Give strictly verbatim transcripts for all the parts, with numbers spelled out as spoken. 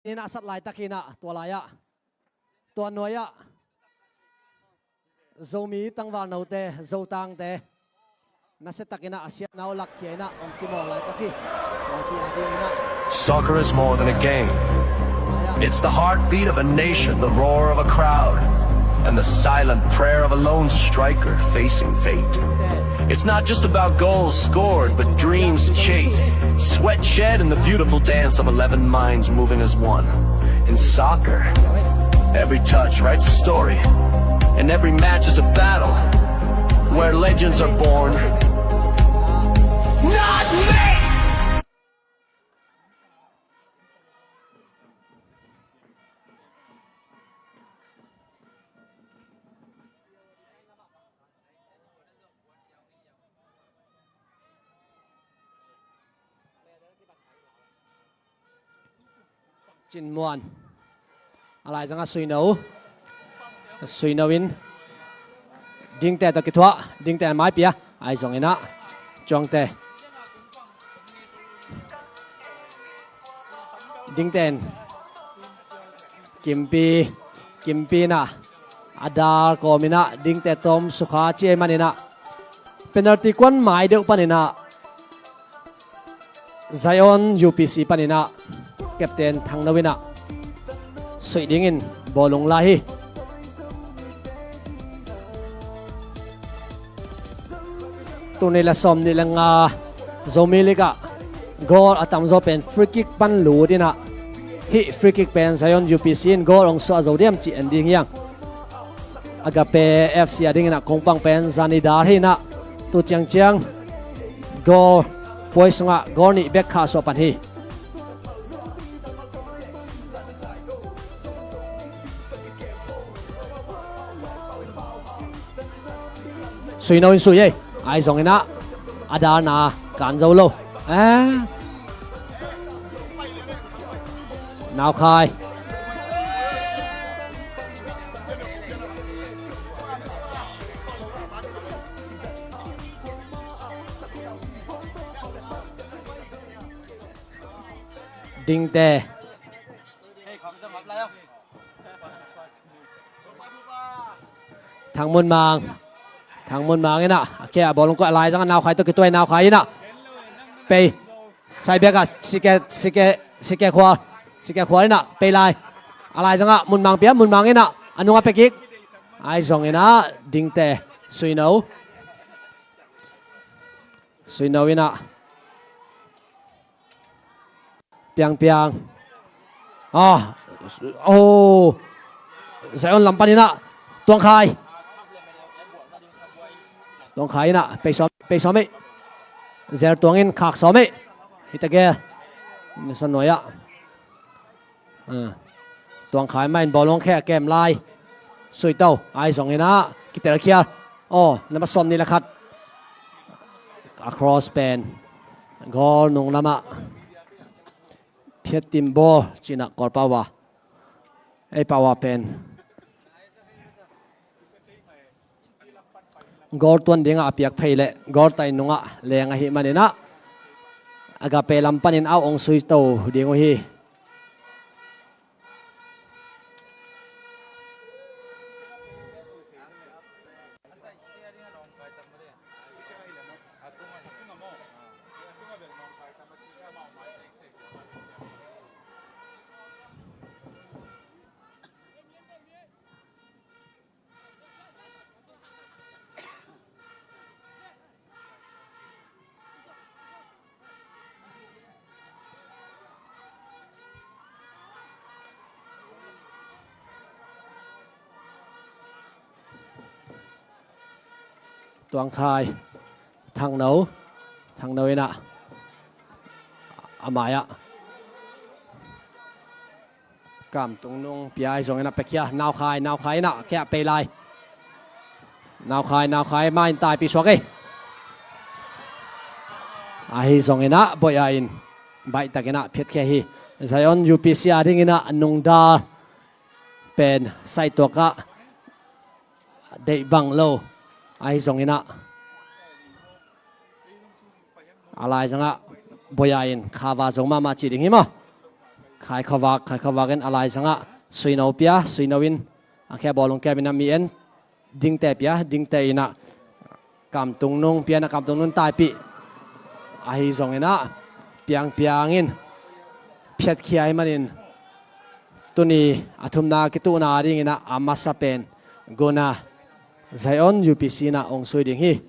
Inah sat laitakinah tua lai-ah, tua nuai-ah Zomi tangvalnote, Zotangte nasia takinah a siatna uh lakkhia inah hong kimawl laitak hi. Soccer is more than a game. It's the heartbeat of a nation, the roar of a crowd, and the silent prayer of a lone striker facing fate. It's not just about goals scored, but dreams chased, sweat shed, and the beautiful dance of eleven minds moving as one. In soccer, every touch writes a story, and every match is a battle where legends are born. Not me! Cin Muan. A laizangah Suino. Suino in Dingte tawh kithuah. Dingte mai pia. Ahi zonginah Cuangte. Dingte in Kimpi. Kimpi inah a dal kawm inah Dingte tawm sukha ci ei maninah penalty kuan mai deuh paninah Zion U P C paninah captain Thangno inah suih dingin bawlung lai hi. Tuni le sawm nih le nga Zomi League ah goal a tamzaw pen free kick pan lut inah hih free kick pen Zion U P C in goal hong suah zo diam cih en ding hiang. Agape F C a dinginah kong pang pen Zani Dar hi inah tu ciangciang goal puai sungah goal nih bek khah suah pan hi. Suino in sui ei. Ahi zonginah a dalna kan zo lo. Eh. Naukhai. Dingte. Thang Mun Mang. Thang Mun Mang inah a khe a bawlung kua a laizangah Naukhai tawh kituai, Naukhai inah pei. Sai biakah Sike, Sike, Sike Khual. Sike Khual inah pei lai. A laizangah Mun Mang pia, Mun Mang inah a nungah pekik. Ahi zonginah Dingte. Suino. Suino inah Piang, Piang. Ah, oh. Zion lam paninah Tuang Khai. Tuang Khai inah pei sawm, pei sawm ei. Zel Tuang in khak sawm ei. Hita gel. Misa nuai-ah. Ah. Tuang Khai mah in bawlung khe a kem lai. Sui to. Ahi zonginah kitel khial. Oh, number sawm nih le khat. A cross pen goal nung lamah Phiattim Bawl cinah Kawl pau a, ei pau a pen goal tuan dingah a piak phei leh goal tai nungah leng ahih maninah Agape lam panin au hong sui to ding uh hi. Tuang Khai, Thang No, Thang No inah a mai-ah Kam Tung Nung pia, ahi zonginah pekhia, Nau Khai, Nau Khai inah khia pei lai. Nau Khai, Nau Khai, ma in taipih suak ei. Ahi zonginah boih a in baihtakinah phiatkhia hi. Zion U P C a dinginah nungdal pen saituakah deih bang lo. Ahi zonginah a laizangah boih a in khava zo mahmah ci ding hi maw. Khai Khavak, Khai Khavak in a laizangah Suino pia, Suino in a khia bawlung kem in a mi en, Dingte pia, Dingte in a Kamtung Nung pia in a Kamtung Nung taipih. Ahi zongin a Piang Piang in phiatkhia ahih manin tuni a thumna kituhna dingin a a masa pen Guna Zion U P C in a hong sui ding hi.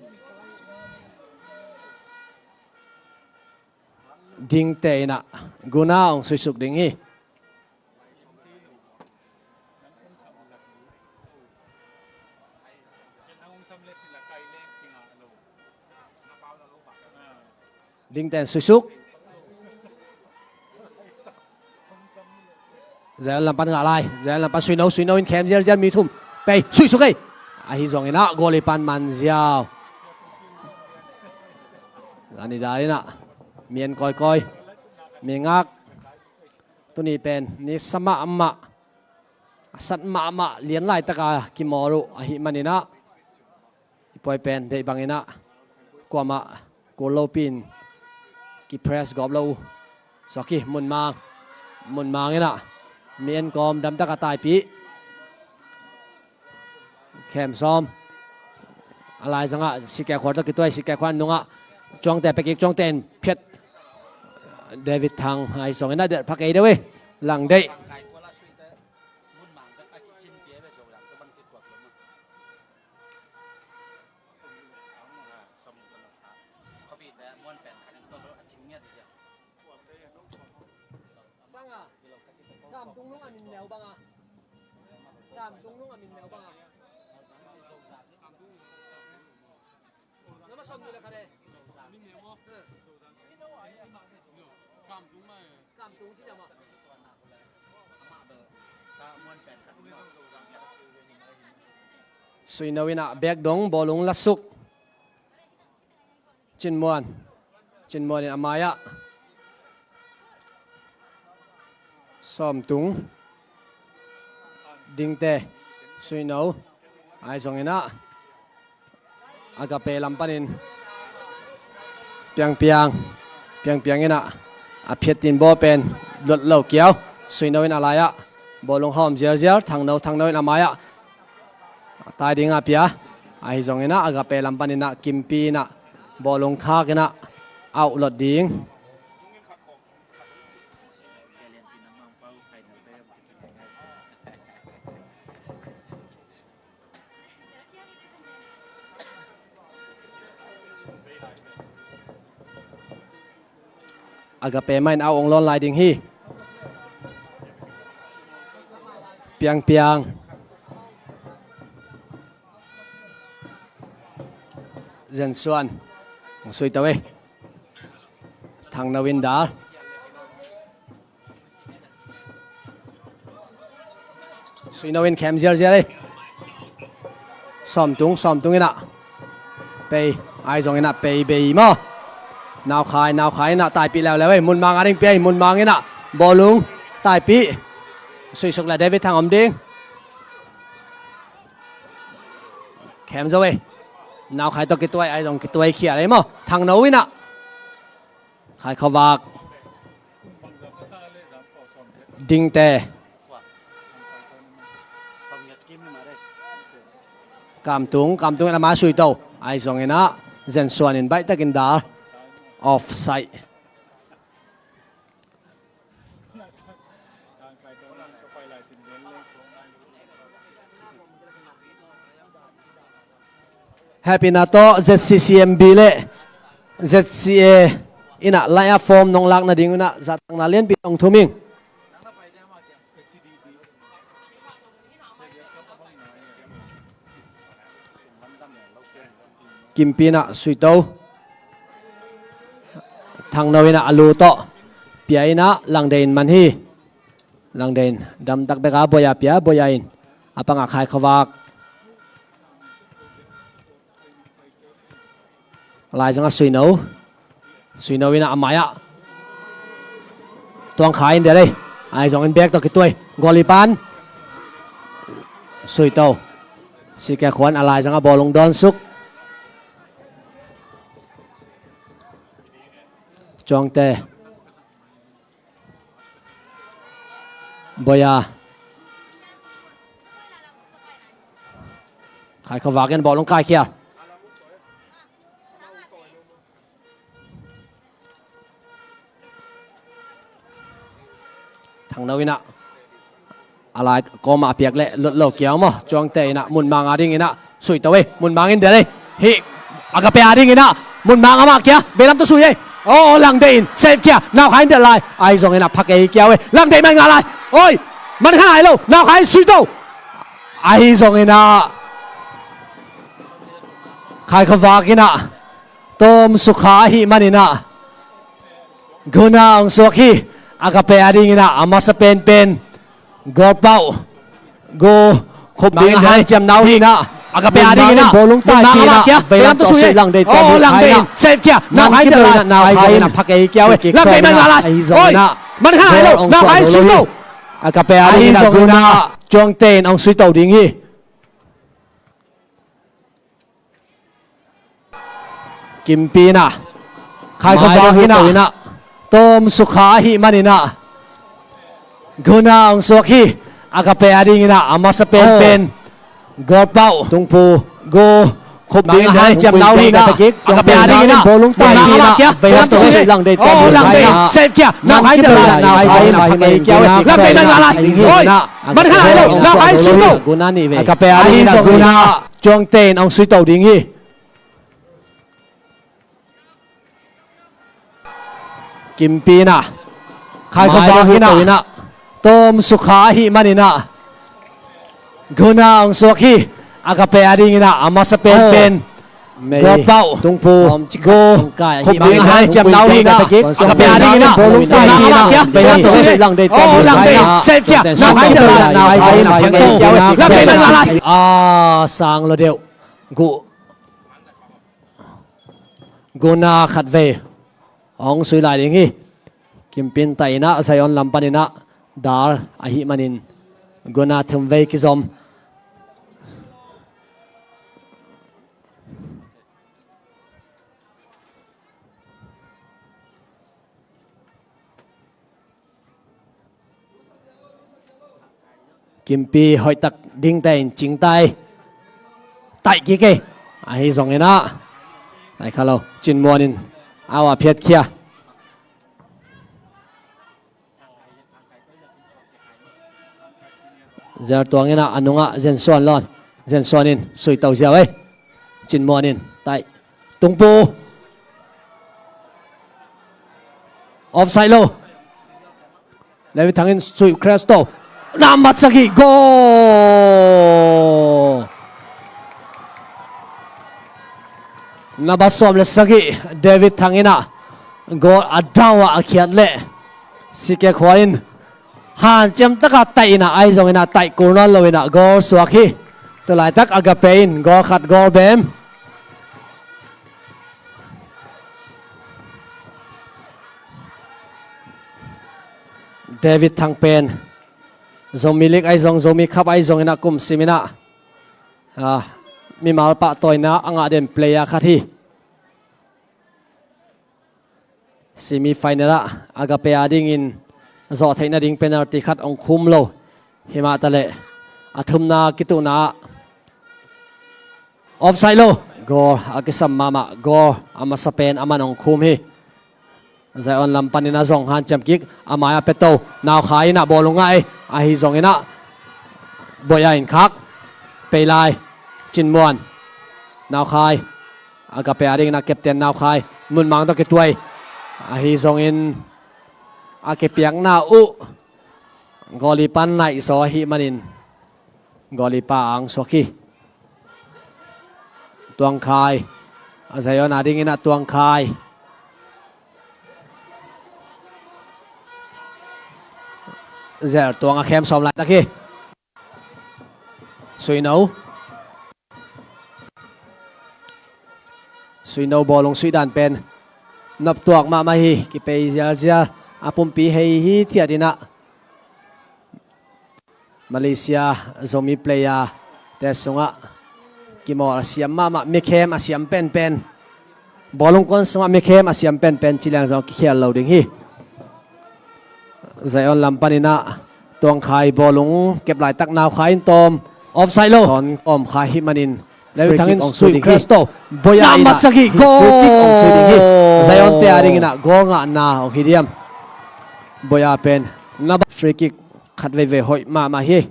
Dingte in a Guna hong suisuk ding hi. Dingte in suisuk. Zion lam pan ngah lai. Zion lam pan Suino, Suino in khem zialzial mi thum. Pei, suisuk ei. Ahi zongin a goal i pan man ziau. Zani zani in a mi en kawikawi, mi ngak. Tuni pen ni sa mahmah, a sat mahmah lian laitaka kimawl uh ahih manin a i puai pen deih bangin a kuamah kul lopi in kipress gawp lo uh. Suak hi. Munmang, Munmang in a mi en kawm damtaka taipih. Khem sawm. A laizangah Sikekhual tawh kituai, Sikekhual nungah Cuangte pia kik, Cuangte in phiat. David Thang ahi zongin a delh pha kei deuh e. Lang deih. Sanga, Kamtung Nung a min neu banga. Kamtung Nung a min neu banga. Nama som ni la khat e. Kamtung ci jama. Suino in a bek dong bawlung lasuk. Cinmuan. Cinmuan in a mai-ah Sawmtung. Dingte. Suino. Ahi zongin a Agape lam panin Piangpiang. Piangpiang in a a phiat tin bawl pen luat lo kiau. Suino in a lai-ah bawlung hawm zialzial. Thangno, Thangno in a mai-ah tai ding a pia. Ahi zongin a Agape lam panin a Kimpi in a bawlung khak in a auh lot ding. Agape mah in auh hong lawn lai ding hi. Piangpiang. Zensuan. Hong sui to e. Thangno in dal. Suino in khem zialzial e. Sawmtung, Sawmtung in a pei. Ahi zongin a pei bei maw. Naukhai, Naukhai in a taipih leuleu e. Munmang a ding pia e. Munmang in a bawlung taipih. Suisuk le David Thang om ding. Khem zo e. Naukhai tawh kituai, ahi zong kituai khial e maw. Thangno in a Khai Khovak. Dingte. Kamtung, Kamtung in a mai sui to. Ahi zongin a Zensuan in baihtakin dal. Offside. Hehpihna tawh Z C C M B le Z C A in a line-up form nong lak nading un a zahtakna lianpi nong thum ing. Kimpi in a sui to. Thangno in a a lu tawh pia in a Langdei in man hi. Langdei in damtak bek a Boya pia, Boya in a pang a Khai Khovak. Laizang a Suino. Suino in a mai-ah Tuang Khai in dia lei. Ahi zongin bek tawh kituai. Goal i pan. Sui to. Sikekhuan a laizang a bawlung dawn suk. Cuangte. Boya. Khai khavak in bawlung kaikhia. Thangno inah a lai kawmah a piak leh lot lo kiau maw. Cuangte inah Munmang a ding inah suito ei. Munmang in del ei. Hih Agape a ding inah Munmang amah kia veilam tawh sui ei. Aw, Langdei in save kia. Naukha in del lai. Ahi zong inah phak ei kiau ei. Langdei mai ngah lai. Oi, man kha nai lo. Naukha in suito. Ahi zong inah Khai khavak inah tawm sukha ahih man inah guna hong suak hi. Agape a ding inah a masa penpen goal pauh, goal khup ding hai ciamna uh hi inah. Agape a ding inah bawlung tai inah veilam tawh sui ei. Aw, Langdei in save kia. Naukha in del lai. Ahi zong inah phak ei kiau ei. Langdei mai ngah lai. Oi, man kha nai lo. Naukha in suito. Agape a ding inah guna, Cuangte in hong suito ding hi. Kimpi inah khai khavak inah tawm sukha ahih man inah guna hong suak hi. Agape a ding inah a masa penpen goal pauh, tungpu, goal khup ding hai ciamna uh hi inah. Agape a ding inah bawlung tai inah veilam tawh sui ei. Aw, Langdei in save kia. Naukha in del lai. Ahi zong inah phak ei kiau ei. Langdei mai ngah lai. Oi, man kha nai lo. Naukha in suito. Agape a ding inah guna, Cuangte in hong suito ding hi. Kimpi inah khai khavak inah tawm sukha ahih man inah guna hong suak hi. Agape a ding inah a masa penpen goal pauh, tungpu, goal khup ding hai ciamna uh hi inah. Agape a ding inah bawlung tai inah veilam tawh sui ei. Aw, Langdei in save kia. Naukha in del lai. Ahi zong inah phak ei kiau ei. Langdei mai ngah lai. A sang lo deuh. Gu Guna khatvei hong sui lai ding hi. Kimpi in tai inah Zion lam pan inah dal ahih manin guna thumvei kizom. Kimpi hoihtak dingte in cingtai taih kik ei. Ahi zong inah taih kha lo. Cinmuan in au a phiatkhia. Zertuang inah a nungah Zensuan lawn. Zensuan in suito ziau ei. Cinmuan in taih. Tungpu. Offside lo. David Thang in suih Cresto. Nambat sagih goal. Nambat sawm le sagih David Thang inah goal a dau ah a khiat leh Sikek Hua in hanciam taka taih inah ahi zong inah taih kul nawn lo inah goal suak hi. Tulaitak Agape in goal khat goal bem. David Thang pen Zomi League ahi zong, Zomi Cup ahi zong inah kum sim inah, ah, mimal pahtawina a ngah den player khat hi. Semi final ah Agape a dingin zawh theih nading penalty khat hong khum lo. Himah taleh a thumna kituhna ah offside lo. Goal a kisam mahmah, goal a masa pen aman hong khum hi. Zion lam panin a zong hanciam kik, a mai-ah pia to. Nau Khai inah bawlung ngah ei. Ahi zong inah Boya in khak. Pei lai. Cin Muan. Nau Khai. Agape a ding inah captain Nau Khai. Mun Mang tawh kituai. Ahi zongin a kipiakna uh goalkeeper naih zaw ahih manin goalkeeper ang suak hi. Tuang Khai. A Zion a ding inah Tuang Khai. Zel Tuang a khem sawm laitak hi. Suino. Suino bawlung suih dan pen noptuak mahmah hi. Kipei zialzial. A pumpi hei hithiat inah Malaysia Zomi player te sungah kimawl a siam mahmah, mikhem a siam penpen, bawlung kuan sungah mikhem a siam penpen ci leng zong kikhial lo ding hi. Zion lam pan inah Tuang Khai bawlung kep laitak Nau Khai in tawm. Offside lo. Sawn kawm Khai hih manin David Thang in sui ding hi. Boya in ah free kick ong sui ding hi. Zion te a dingin ah goal ngahna ong hi diam. Boya pen na ba free kick khat veivei hoih mahmah hi.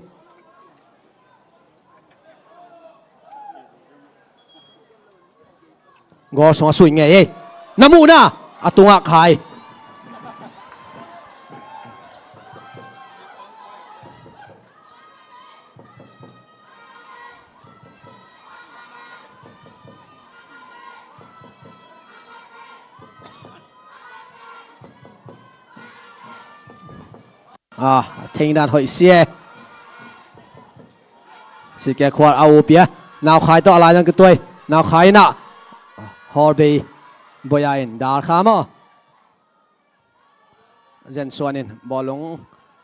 Goal sungah sui ngei ei. Na muhna a tungah Khai. A thengdan hoih sia. Sike khual a upia. Nau Khai tawh a lai zong kituai. Nau Khai in ah Hawlbei Boya in dal kha maw. Zen Suan in bawlung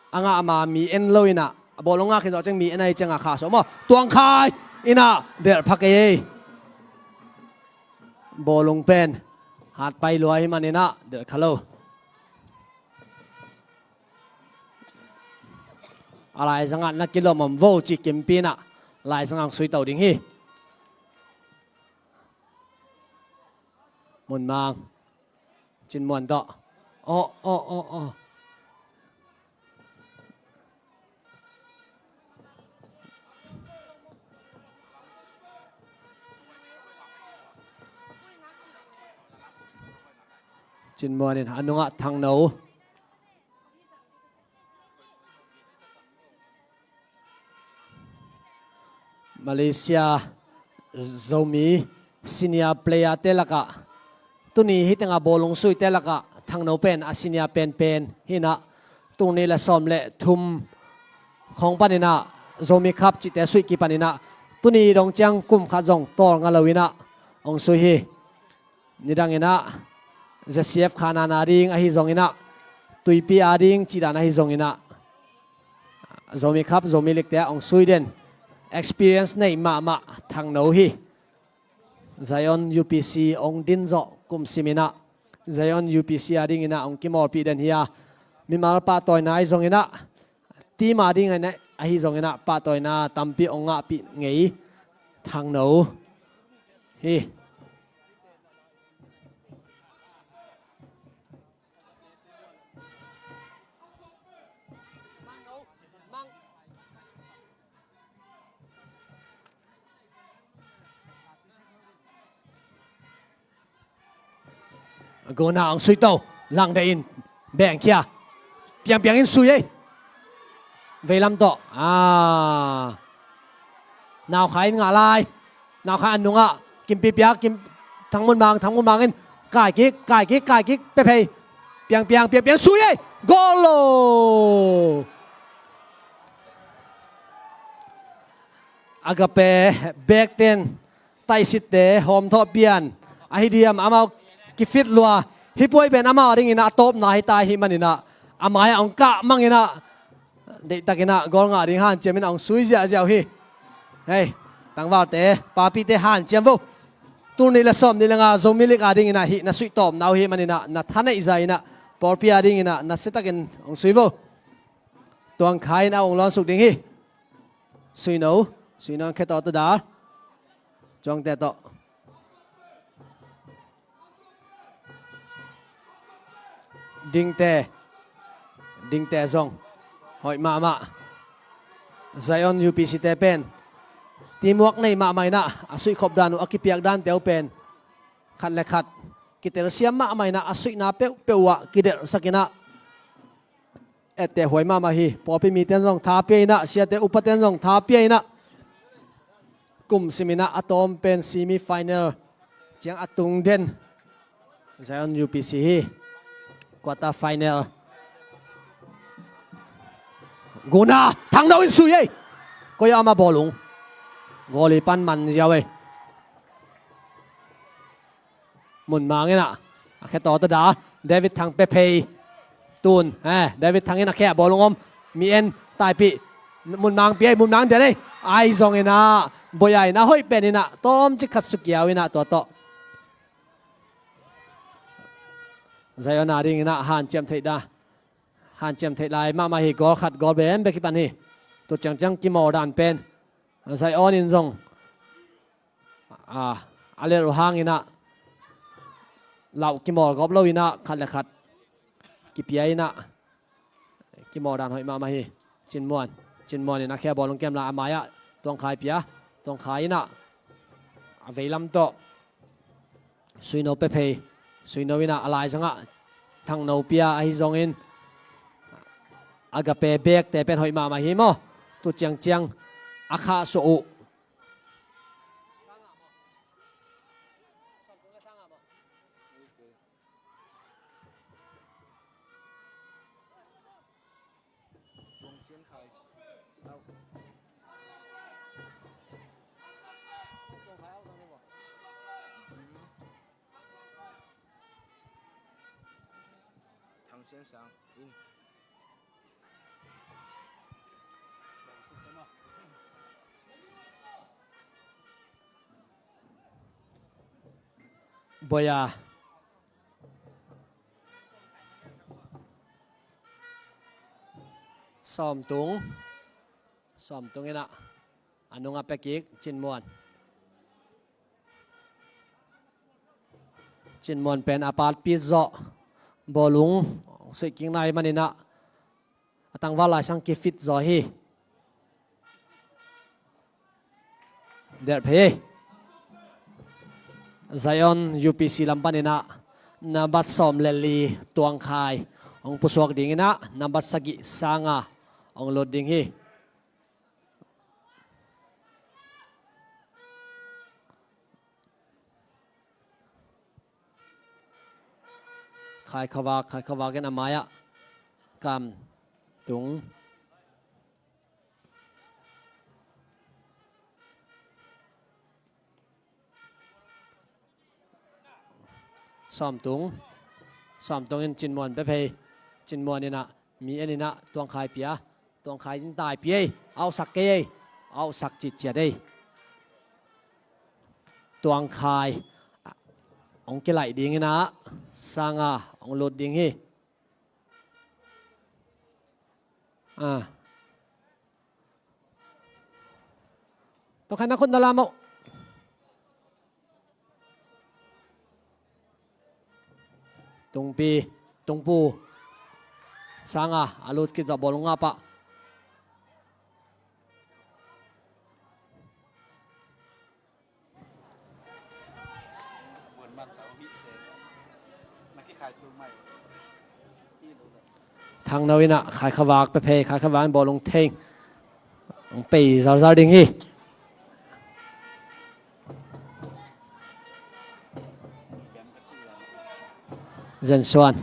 a ngah ma mi en lo in ah bawlung ngah khin zawh ciang mi en ahi ciangah kha sawh maw. Tuang Khai in ah delh pha kei ei. Bawlung pen hat pai lua hi manin ah delh kha lo. A laizangah na kilawm om vo ci kimpi in ah laizangah ong sui to ding hi. Mun Mang. Cin Muan tawh. Aw, aw, aw, aw. Cin Muan in a nungah Thang No. Malaysia Zomi senior player te lakah tuni hih tengah bawlung suite lakah Thang No pen a senior penpen hi in ah, tul nih le sawm le thum khawng panin ah Zomi Cup cihte suih kipanin ah tuni dong ciang kum khat zong tawlnga lo in ah ong sui hi. Nidang in ah Z C F Khanan a ding ahi zongin ah Tuipi a ding cihdan ahi zongin ah Zomi Cup, Zomi League te ah ong sui den experience nei mahmah Thang No hi. Zion U P C ong din zawh kum simin ah Zion U P C a dingin ah ong kimawlpih den hi a, mimal pahtawina ahi zongin ah team a ding ahi zongin ah pahtawina tampi ong ngahpih ngei Thang No hi. Guna ong sui to. Langdei in bengkhia. Piangpiang in sui ei. Veilam tawh. Ah. Nau Khai in ngah lai. Nau Khai an nungah Kim Pi Piak, Kim, Thang Mun Mang, Thang Mun Mang in kai kik, kai kik, kai kik, pe phei. Piangpiang, Piangpiang sui ei. Goal lo. Agape Bekten taihsitte hawm thawh pian ahi diam, amau kifit lua. Hih puai pen amau a dingin ah a tawpna hi ta ahih manin ah a mai-ah ong kah mangin ah deihtakin ah goal ngah ding hanciamin ah ong sui ziahziah uh hi. Hei, tangvalte, papite hanciam vo. Tul nih le sawm nih le nga Zomi League a dingin ah hih na suih tawpna uh hi manin ah na thaneih zah in ah pawlpi a dingin ah nasiatakin ong sui vo. Tuang Khai in ah ong lawn suk ding hi. Sui no, sui no, khe tawh tawh dal. Cuangte tawh. Dingte, Dingte zong hoih mahmah. Zion U P C te pen teamwork nei mahmah in ah a suihkhop dan uh, a kipiak dante uh pen khat le khat kitelsiam mahmah in ah a suihna peuhpeuh uh ah kidelhsak in ah etteh huai mahmah hi. Pawlpi mite in zong tha pia in ah, siate upaten zong tha pia in ah kum simin ah a tawm pen semi final ciang a tung den Zion U P C hi. Quarter final. Guna, Thang No in sui ei. Koi a om a bawlung. Goalie pan man ziau ei. Mun Mang in ah a khe tawh tawh dal. David Thang pe phei. Tun, eh, David Thang in a khe a bawlung om. Mi en, taipih. Mun Mang pia ei, Mun Mang dian ei. Ahi zongin ah Boya in a hoih penin ah tawmcik khat sukiau in ah tua tawh Zion a dingin ah hanciam theih dan. hanciam theih lai mahmah hi. Goal khat, goal bem bek hi pan hi. Tu ciangciang kimawl dan pen Zion in zong a, a lel uh hangin ah lauh kimawl gawp lo in ah khat le khat kipia in ah kimawl dan hoih mahmah hi. Cin Muan, Cin Muan in a khia bawlung kiam la a mai-ah Tuang Khai pia. Tuang Khai in ah a veilam tawh Suino pia phei. Suino in ah a laizangah Thang No pia ahi zongin Agape bekte pen hoih mahmah hi maw. Tu ciangciang a khahsuah uh. Thang Sian Sang in. Boya. Sawmtung. Sawmtung in ah a nungah pia kik Cin Muan. Cin Muan pen a patpi zawh bawlung suih kik nai manin ah a tangval laisang kifit zaw hi. Delh phei. Zion U P C lam panin ah nambat sawm le li Tuang Khai hong pusuak dingin ah nambat sagih Sanga hong lut ding hi. Khai Khavak, Khai Khavak in a mai-ah Kam Tung. Sawmtung. Sawmtung in Cin Muan pia phei. Cin Muan in ah mi en in ah Tuang Khai pia. Tuang Khai in tai pia ei. Auhsak kei ei. Auhsak citciat ei. Tuang Khai hong kilaih dingin ah Sanga hong lut ding hi. Ah. Tuang Khai na khut na lam uh. Tungpi, Tungpu. Sanga a lut kizawh bawlung ah pah. Thang No in ah Khai Khavak pia phei, Khai Khavak in bawlung theng. Hong pei zarzar ding hi. Zen Suan.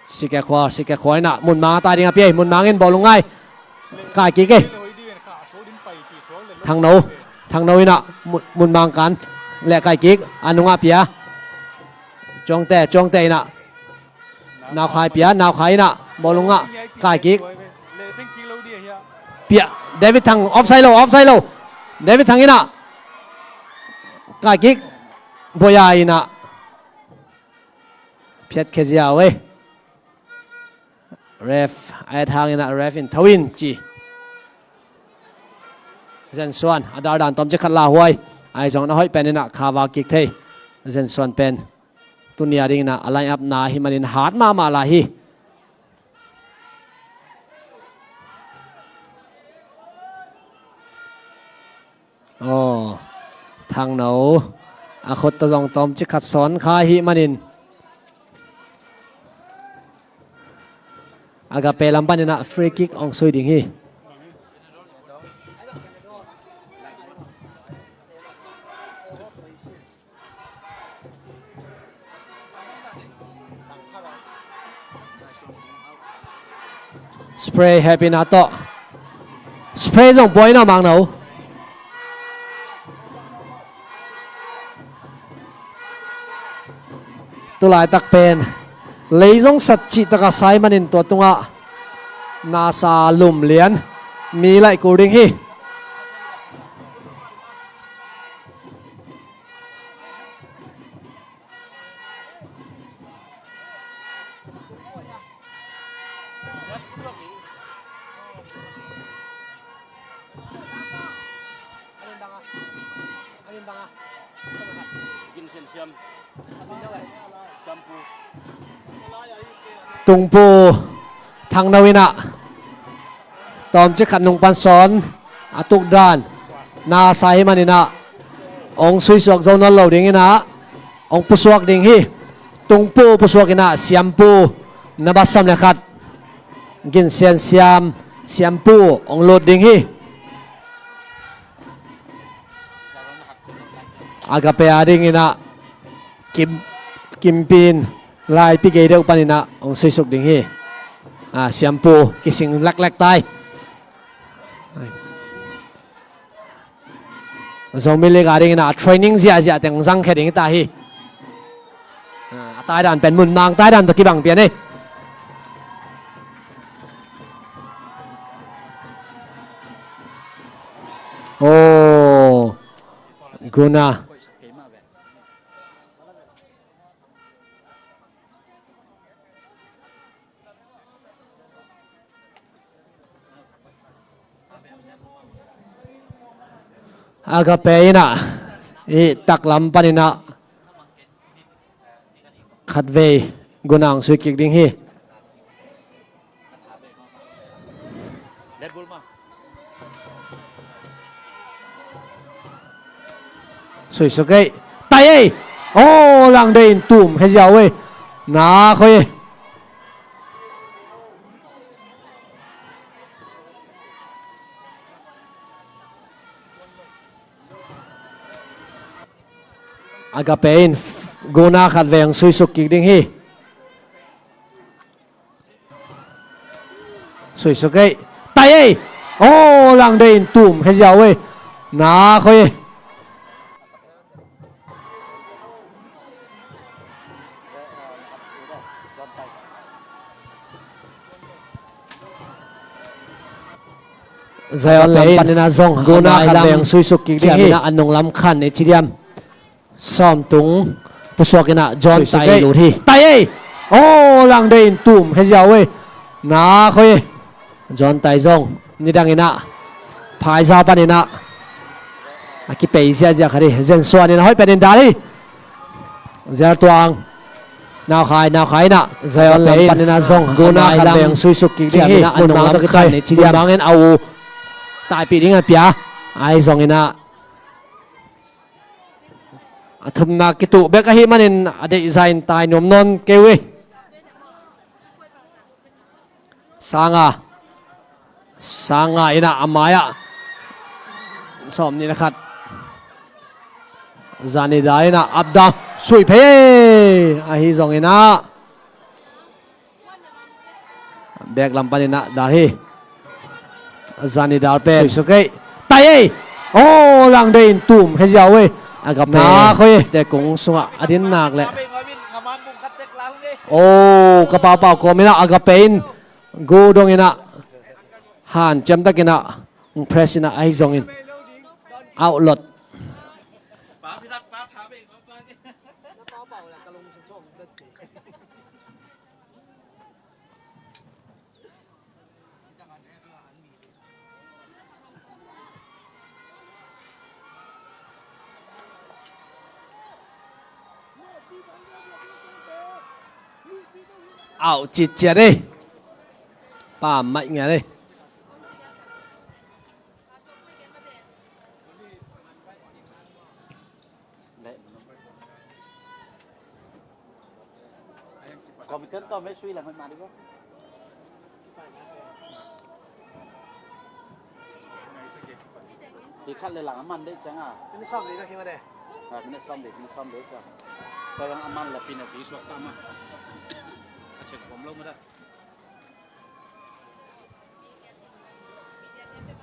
Sike Khua, Sike Khua in ah Mun Mang a tai ding a pia hi. Mun Mang in bawlung ngai. Kai kik ei. Thang No, Thang No in ah Mun, Mun Mang kan leh kai kik a nungah pia. Cuangte, Cuangte in ah Nau Khai pia, Nau Khai in ah bawlung ah kai kik. Pia, David Thang, offside lo, offside lo. David Thang in ah kai kik. Boya in ah phiat khia ziau ei. Ref a et hangin ah ref in tho in ci. Zen Suan a dar dan tawmcik khat lauhuai. Ahi zongin a hoih pen in ah kha vak kik thei. Zen Suan pen tuni a dingin ah a line up na hi manin hat mahmah lai hi. Aw, Thang No a khut tawh zong tawmcik khat sawn kha ahih manin Agape lam panin ah free kick hong sui ding hi. Spray happy na tawh. Spray zong buai na mang no. Tulaitak pen lei zong sat cih taka sai manin tua tungah nasa lum lian mi laih kul ding hi. Tungpu Thangno in ah tawmcik khat nung pan sawn a tukdan na sa hi manin ah hong suisuak zo nawn lo ding in ah hong pusuak ding hi. Tungpu pusuak in ah Siampu na basam le khat Gin Sian Siam, Siampu hong lut ding hi. Agape a ding in ah Kim, Kimpin laipi gei deuh pan in ah hong suisuk ding hi. Ah, Siampu kising leklek tai. Zomi League a ding in ah training ziahziah teng zangkhia ding hi ta hi. Ah, a taidan pen Munmang taidan tawh kibang pian hi. Oh, Guna. Agape in ah i taklam pan in ah khatvei Guna hong sui kik ding hi. Suisuk ei. Tai ei. Oh, Langdei in tum khia ziau ei. Na khoi ei. Agape in Guna khatvei hong suisuk kik ding hi. Suisuk ei. Tai ei. Oh, Langdei in tum khia ziau ei. Na khoi ei. Zion lam pan in ah zong Guna khatvei hong suisuk kik ding hi. A nung lam khan i ci diam. Sawmtung pusuak in ah John Tai lut hi. Tai ei. Oh, Langdei in tum khia ziau ei. Na khoi ei. John Tai zong nidang in ah phaizau pan in ah a kipei ziahziah khat hi. Zen Suan in a hoih pen in dal hi. Zel Tuang. Naukhai, naukhai in ah Zion lam pan in ah zong Guna khatvei hong suisuk kik ding hi. Mun Mang tawh kikhan i ci diam. Mun Mang in a u taipih ding a pia. Ahi zong in ah a thumna kituh bek ahih manin a deihzah in tai nuam nawn kei uh hi. Sanga. Sanga in ah a mai-ah sawmnih le khat. Zanida in ah ap dan sui phei. Ahi zong in ah bek lam pan in ah dal hi. Zanida pen suisuk ei. Tai ei. Oh, Langdei in tum khia ziau ei. Agape na khoi ei. Tekung sungah a din nak leh. Oh, ka paupau kawm in ah Agape in gu dong in ah hanciam tak in ah press in ah ahi zong in out lot. Au citciat ei. Pam maih ngiat ei. Computer tawh mei sui lang hoih mah dih bawk. Hi khat le lang a man dih ciang a. Minute sawm dih na khi ma dih. Ah, minute sawm dih, minute sawm dih ciang. Tua lang a man le penalty suak ta mah. A check form lo mah dah.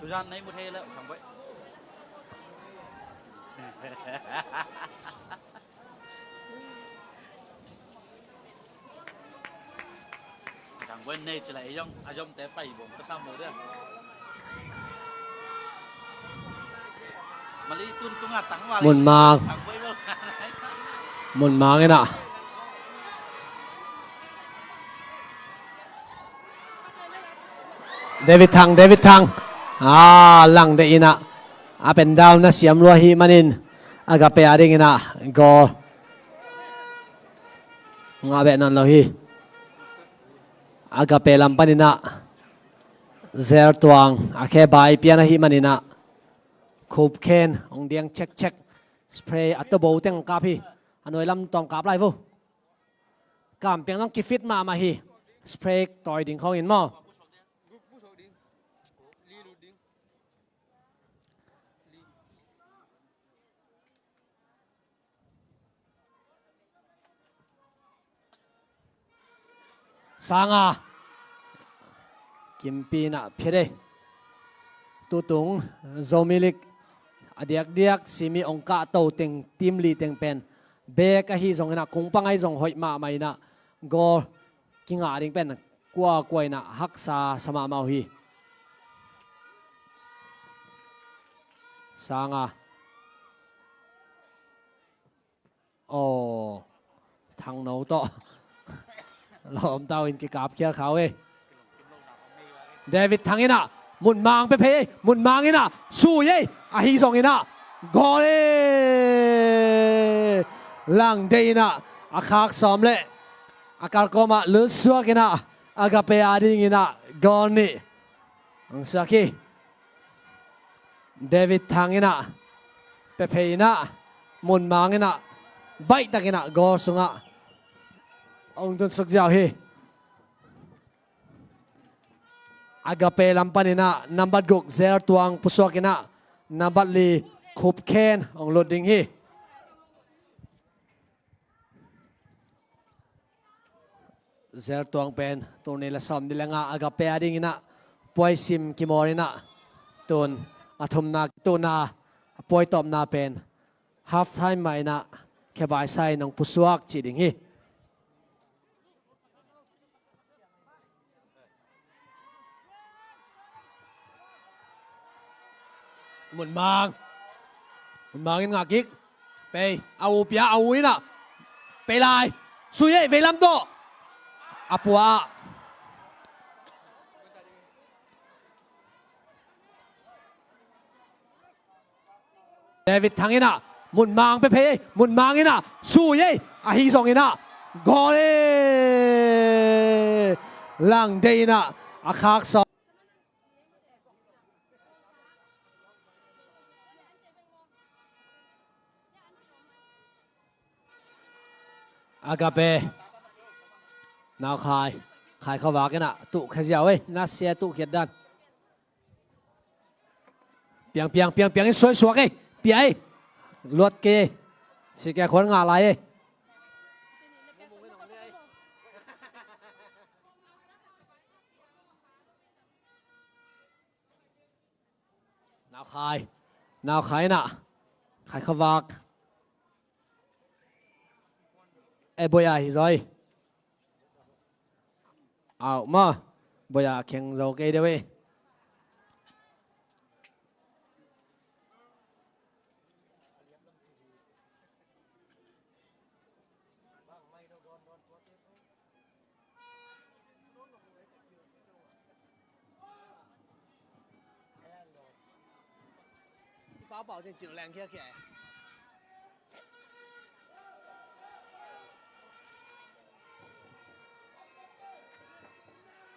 Tuzan nei mu thei leh Thang Boih. Thang Boih nei ci leh ei zong a zomte pai bawm ka sam lo dia. Mali tun tunga tang wa Mun Mang. Thang Boih bawm. Mun Mang in ah. David Thang, David Thang. Ah, Langdei in ah up and down na siam lua ahih manin Agape a dingin ah goal ngah beh nawn lo hi. Agape lam panin ah Zel Tuang a khe bai pian ahih manin ah Khup Khen hong diang chekchek. Spray a tawbo teng kap hi. A nuai lam tawng kap lai vo. Kam piang zong kifit mahmah hi. Spray tawi ding khawngin maw? Sanga. Kimpi in ah phiat ei. Tutung Zomi League a diakdiak simi ong kahto teng team li teng pen bek ahi zongin ah kungpang ahi zong hoih mahmah in ah goal kingah ding pen kuakua in ah haksa sa mahmah uh hi. Sanga. Aw, Thangno tawh lawm tau in kikap khial kha uh ei. David Thang in ah Mun Mang pia phei ei. Mun Mang in ah sui ei. Ahi zongin ah goal ei. Lang Dei in ah a khak sawm leh a kalkawm ah lut suak in ah Agape a dingin ah goal nih hong suak hi. David Thang in ah pia phei in ah Mun Mang in ah baihtak in ah goal sungah hong tun suk ziau hi. Agape lam panin ah nambat guk Zel Tuang pusuak in ah nambat li Khup Khen hong lut ding hi. Zel Tuang pen tul nih le sawm nih le nga Agape a dingin ah puai sim kimawl in ah tun a thumna, tun a puai tawpna pen half time mah in ah khebai sa in hong pusuak cih ding hi. Mun Mang. Mun Mang in ngah kik. Pei. A u pia, a u in ah pei lai. Sui ei, veilam tawh. A pua ah. David Thang in ah Mun Mang pia phei ei. Mun Mang in ah sui ei. Ahi zongin ah goal ei. Lang Dei in ah a khak sawm. Agape. Nau Khai. Khai Kha Vak in ah tuh khia ziau ei. Na sia tuh khiat dan. Piang, piang, piang, piang in suai suak ei. Pia ei. Luat kei ei. Si kia khuan ngah lai ei. Nau Khai. Nau Khai in ah Khai Kha Vak. E boy a hi zoi. Au ma. Boy a kheng zo kei deuh ei.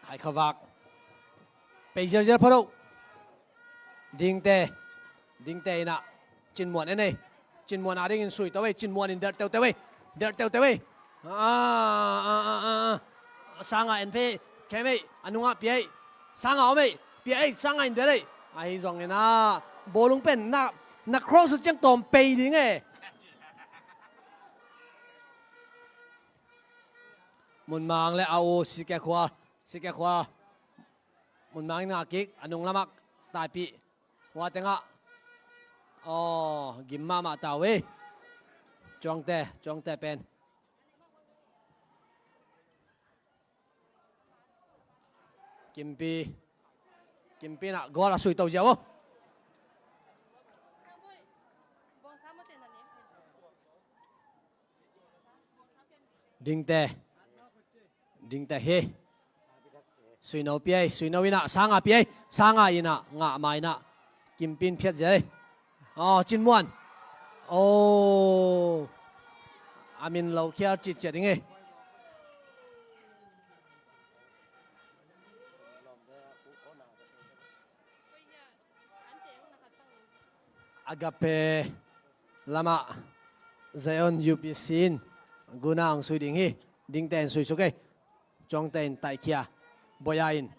Khai Kha Vak. Pei ziauziau pha lo. Dingte. Dingte in ah Cin Muan en ei. Cin Muan a dingin sui to ei. Cin Muan in derh teuteu ei. Derh teuteu ei. Ah, ah, ah, ah, ah. Sanga en phei. Khem ei. A nungah pia ei. Sanga om ei. Pia ei. Sanga in derh ei. Ahi zongin ah bawlung pen na, na cross uh ciang tawm pei ding ei. Mun Mang le a u Sikia Khua. Sikia Khua. Mun Mang in ngah kik. A nung lamah taipih. Hua tengah. Aw, gim mahmah ta uh ei. Cuangte, Cuangte pen. Kimpi. Kimpi in ah goal a sui to ziau aw. Dingte. Dingte hi. Suino pia ei, Suino in ah, Sanga pia ei, Sanga in ah, ngah ma in ah. Kimpi in phiat zia ei. Aw, Cin Muan. Oh, a min lo khial citciat ding hi. Agape lamah Zion U P C in guna hong sui ding hi. Dingte in sui suk ei. Cuangte in taikhia. Boya in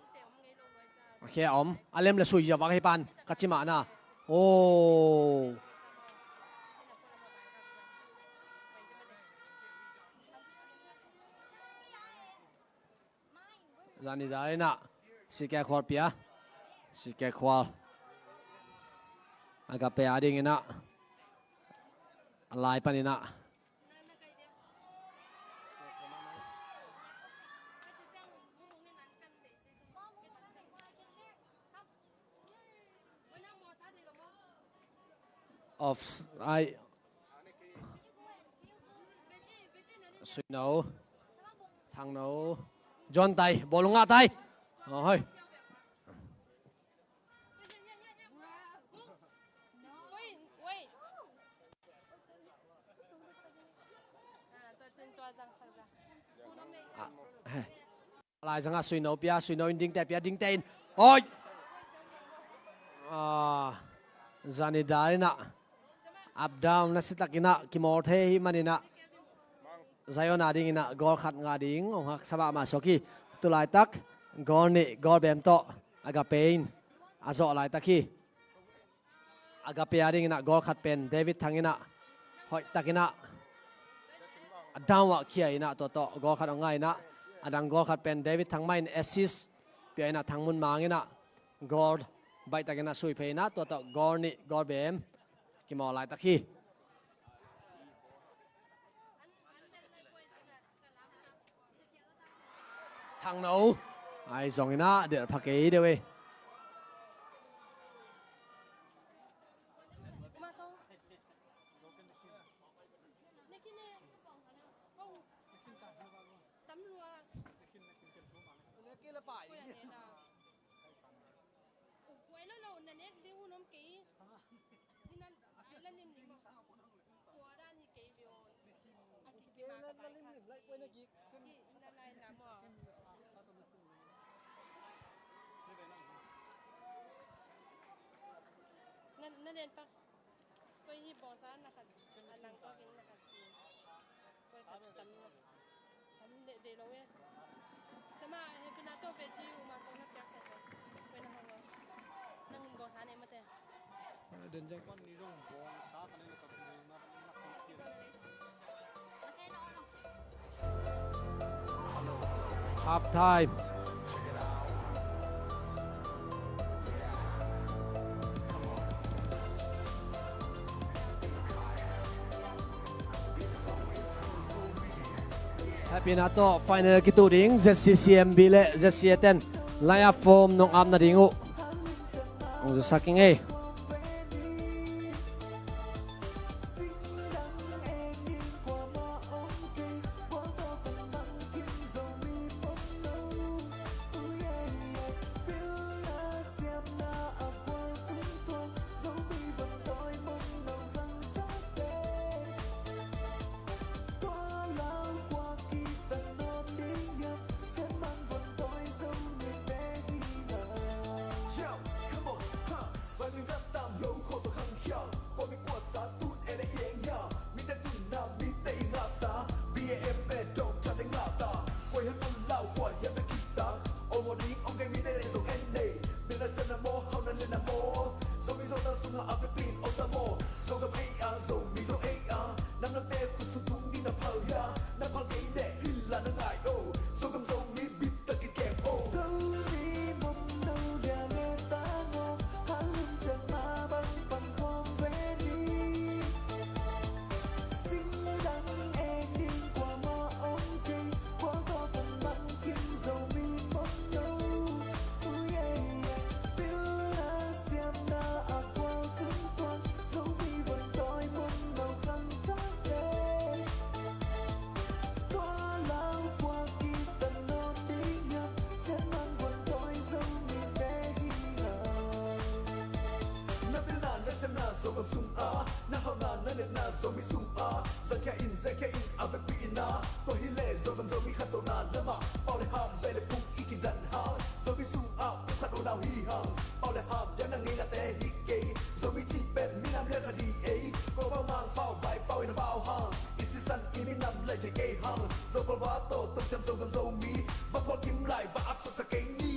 a khia om a lem le sui ziau vak hi pan ka ci mahna. Oh. Zani za inah Sike Khual pia. Sike Khual Agape a ding inah a lai pan inah off ai. Suino, Thangno, John tai, bawlung ngah tai. Ahoi. Ah, he. Lai zangah Suino pia, Suino in Dingte pia, Dingte in. Oi! Ah, Zani dal inah up down na sitak inah kimawl thei hi man inah Zion a ding inah goal khat ngah ding hong haksa mahmah suak hi. Tulaitak goal nih goal bem tawh Agape in a zawh laitak hi. Agape a ding inah goal khat pen David Thang inah hoihtak inah a down ah khia inah tua tawh goal khat hong ngah inah a dang goal khat pen David Thang mah in assist pia inah Thang Mun Mang inah goal baihtak inah sui phei inah tua tawh goal nih goal bem kimawl laitak hi. Thangno ai zong inah delh pha kei deuh ei. Ui, lo lo na nek ding hun om kei. Ina, ai, la nim nim mo. Tua dan hi kei vio. A ki ki ma ka bai kha. Ina lai na mo. Na, na len pak. Koi hi bawsa na khat, a nang kawkin na khat si. Koi khat tam lo. Tam le, de lo e. Sama, he pina to pe ci uma ko na piak sa ko. Koi na hong lo. Nang bawsa ne mate. Den jeng kon ni rong bawsa ka ne na kap ni na na kap ni. Half time. Happy na tawh final kitu ding Z C C M B le Z C A ten line up form nong apna ding uh. Hong zasak ing ei. Zomi sungah zangkhia in, zangkhia in a vekpi in a, tua hileh Zogam Zomi khantohna lamah pau le ham, beh le phung i kidan hang. Zomi sungah pumkhat unau hi hang. Pau le ham diakna ngeina te hi kei. Zomi cih pen minam lian khat hi ei. Kawlpau, Mangpau, Vaipau in a pau hang. I sisan i minam lai thei kei hang. Zopalva tawh tongciam Zogam Zomi va phuak kim lai, va ap suksak kei ni.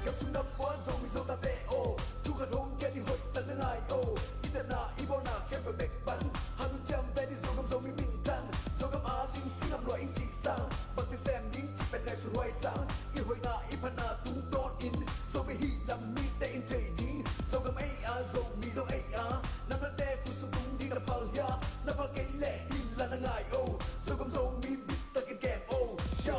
Gamsung nam pua Zomi Zotate aw, thu khat hong gen hi, hoih tak na ngai aw. I sepna i bawlna khempeuh bek pan, hang ciam ve ni Zogam Zomi minthang. Zogam a ding singam lua in cih sang, bangteng sem ding cih pen ngaihsut huai sang. I hoihna i phatna tungtawn in Zomi hih lam mite in thei ding. Zogam ei a, Zomi Zogam ei a, nam dangte khutsung tung ding na phal hia? Na phal kei leh hi la na ngai aw. Zogam Zomi bit takin kem aw. Yo!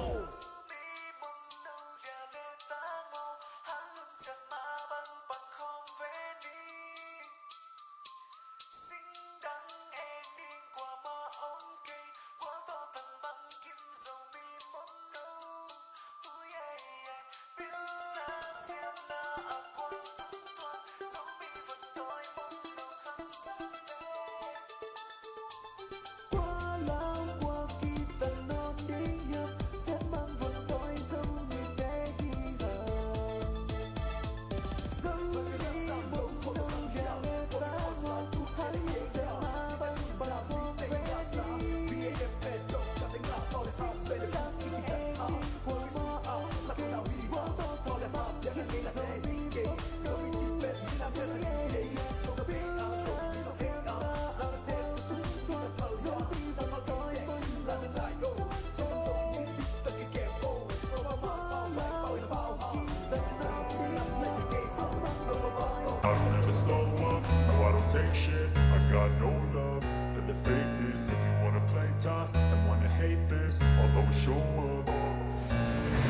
I don't ever slow up, no, I don't take shit. I got no love for the fakeness. If you wanna play tough and wanna hate this, I'll always show up.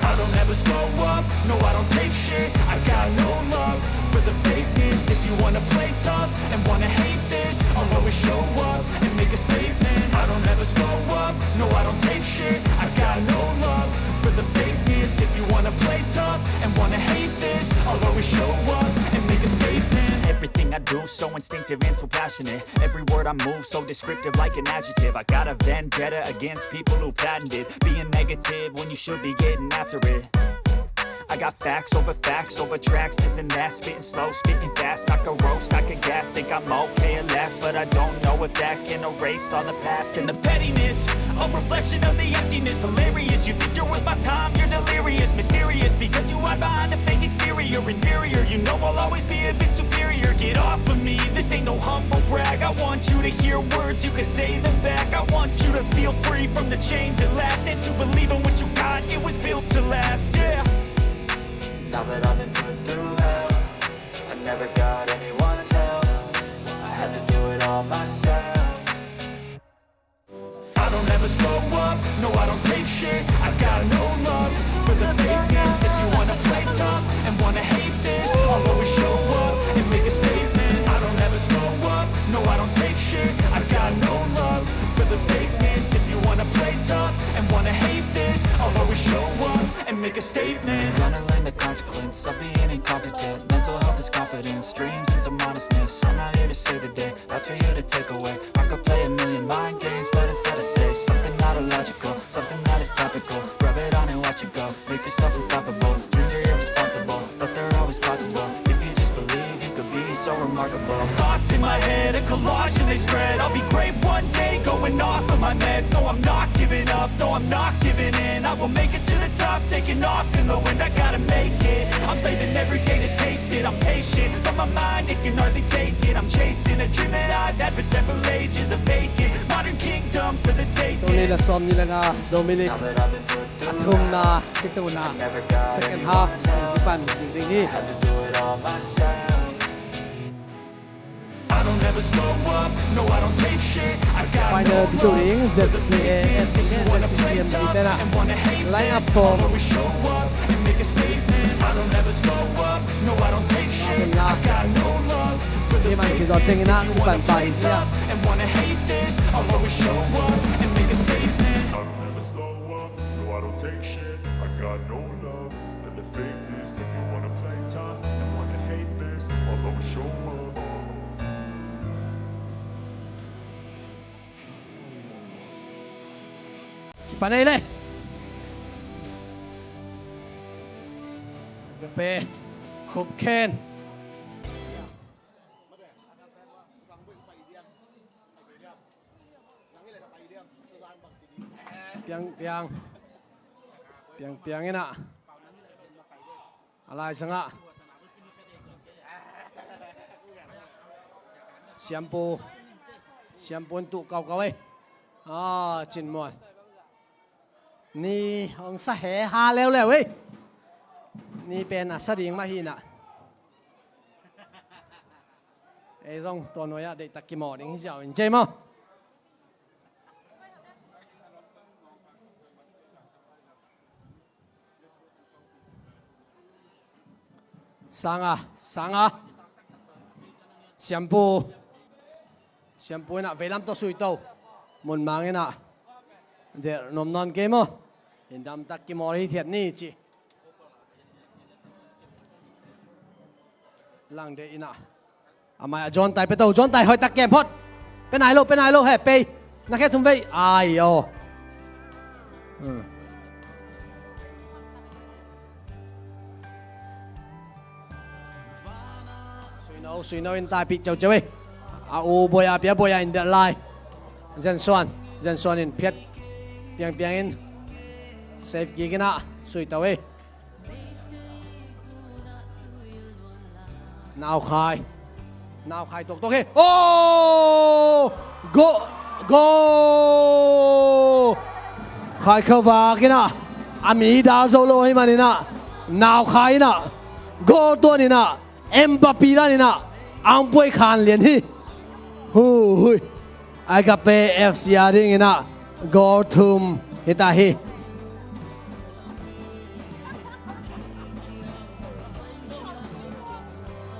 I don't ever slow up, no, I don't take shit. I got no love for the fakeness. If you wanna play tough and wanna hate this, I'll always show up and make a statement. I don't ever slow up, no, I don't take shit. I got no love for the fakeness. If you wanna play tough and wanna hate this, I'll always show up and make a statement. Everything I do so instinctive and so passionate. Every word I move so descriptive like an adjective. I got a vendetta against people who patented being negative when you should be getting after it. I got facts over facts over tracks, this and that, spitting slow, spitting fast. I could roast, I could gas, think I'm okay at last, but I don't know if that can erase all the past. And the pettiness, a reflection of the emptiness. Hilarious, you think you're worth my time, you're delirious. Mysterious, because you hide behind a fake exterior. Inferior, you know I'll always be a bit superior. Get off of me, this ain't no humble brag. I want you to hear words, you can say them back. I want you to feel free from the chains that last, and to believe in what you got, it was built to last, yeah. Now that I've been put through hell, I never got anyone's help. I had to do it all myself. I don't ever slow up, no, I don't take shit. I got no love for the fakeness. If you wanna play tough and wanna hate this, I'll always show up and make a statement. I don't ever slow up, no, I don't take shit. I got no love for the fakeness. If you wanna play tough and wanna hate this, I'll always show up and make a statement. Gonna learn the consequence of being incompetent. Mental health is confidence, dreams and some honestness. I'm not here to save the day, that's for you to take away. I could play a million mind games, but instead I say something not illogical, something that is topical. Rub it on and watch it go, make yourself unstoppable. Dreams are irresponsible, but they're always possible. If you just believe, you could be So remarkable. Thoughts in my head, a collage and they spread. I'll be great one day, going off of my meds. No, I'm not giving up, no, I'm not giving in. I will make it to the top, taking off in the wind. I gotta make it. I'm saving every day to taste it. I'm patient, but my mind, it can hardly take it. I'm chasing a dream that I've had for several ages. A vacant modern kingdom for the taking. Tuni la sawm ni la nga Zomi League a thumna, kituhna, second half, kipan ding hi. Final ding to ding, Z C A S against Z C C M ding tena. Line up for Amen la. Game an kizaw ciangin ah kipan pah ding hi a. Kipan ei le. Agape, Khupkhen. Piang, piang. Piang, piang in ah. A lai sangah Siampu, Siampu in tuh kaukau ei. Ah, Cin Muan. Ni hong sa he ha leuleu ei. Ni pen a sa ding mah hi na. Ei zong tua nuai ah deihtak kimawh ding hi ziau in cei maw. Sanga, Sanga. Siampu. Siampu in ah veilam tawh sui to. Mun Mang in ah delh nuam nawn kei maw. Indamtak kimawl hithiat ni ci. Langdeih in ah. A mai ah John Tai pia to, John Tai hoihtak kem phot. Pia nai lo, pia nai lo he, pei. Na khe thum vei. Ai aw. Hmm. Suino, Suino in taipih ciauciau ei. A u buai a pia buai a in delh lai. Zen Suan, Zen Suan in phiat piangpiang in. Safe kick in ah, sui to ei. Naukhai. Naukhai toktok hi. Oh! Go! Go! Khai Kha Vak in ah. A mi dal zo lo hi man in ah. Naukhai in ah. Goal tuan in ah. Mbappe dan in ah. Ang puai khan lian hi. Hu hui. Agape F C a dingin ah goal thum hi ta hi.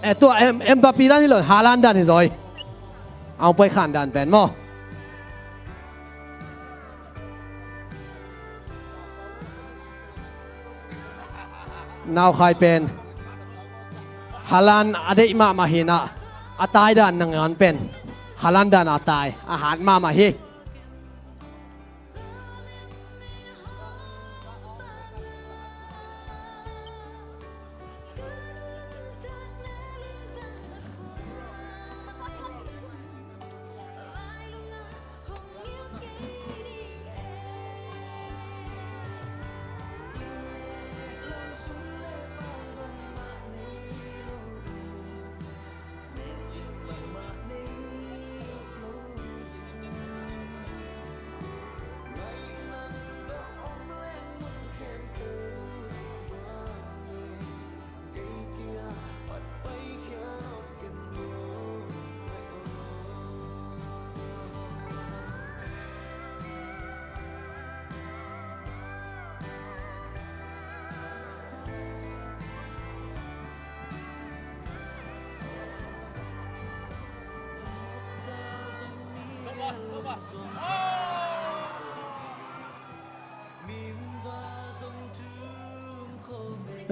Eh, tua M-, Mbappe dan hi lo, Haaland dan hi zaw. Ang puai khan dan pen maw. Naukhai pen Haaland a deih mahmah hi in ah, a tai dan nangawn pen Haaland dan a tai a hat mahmah hi.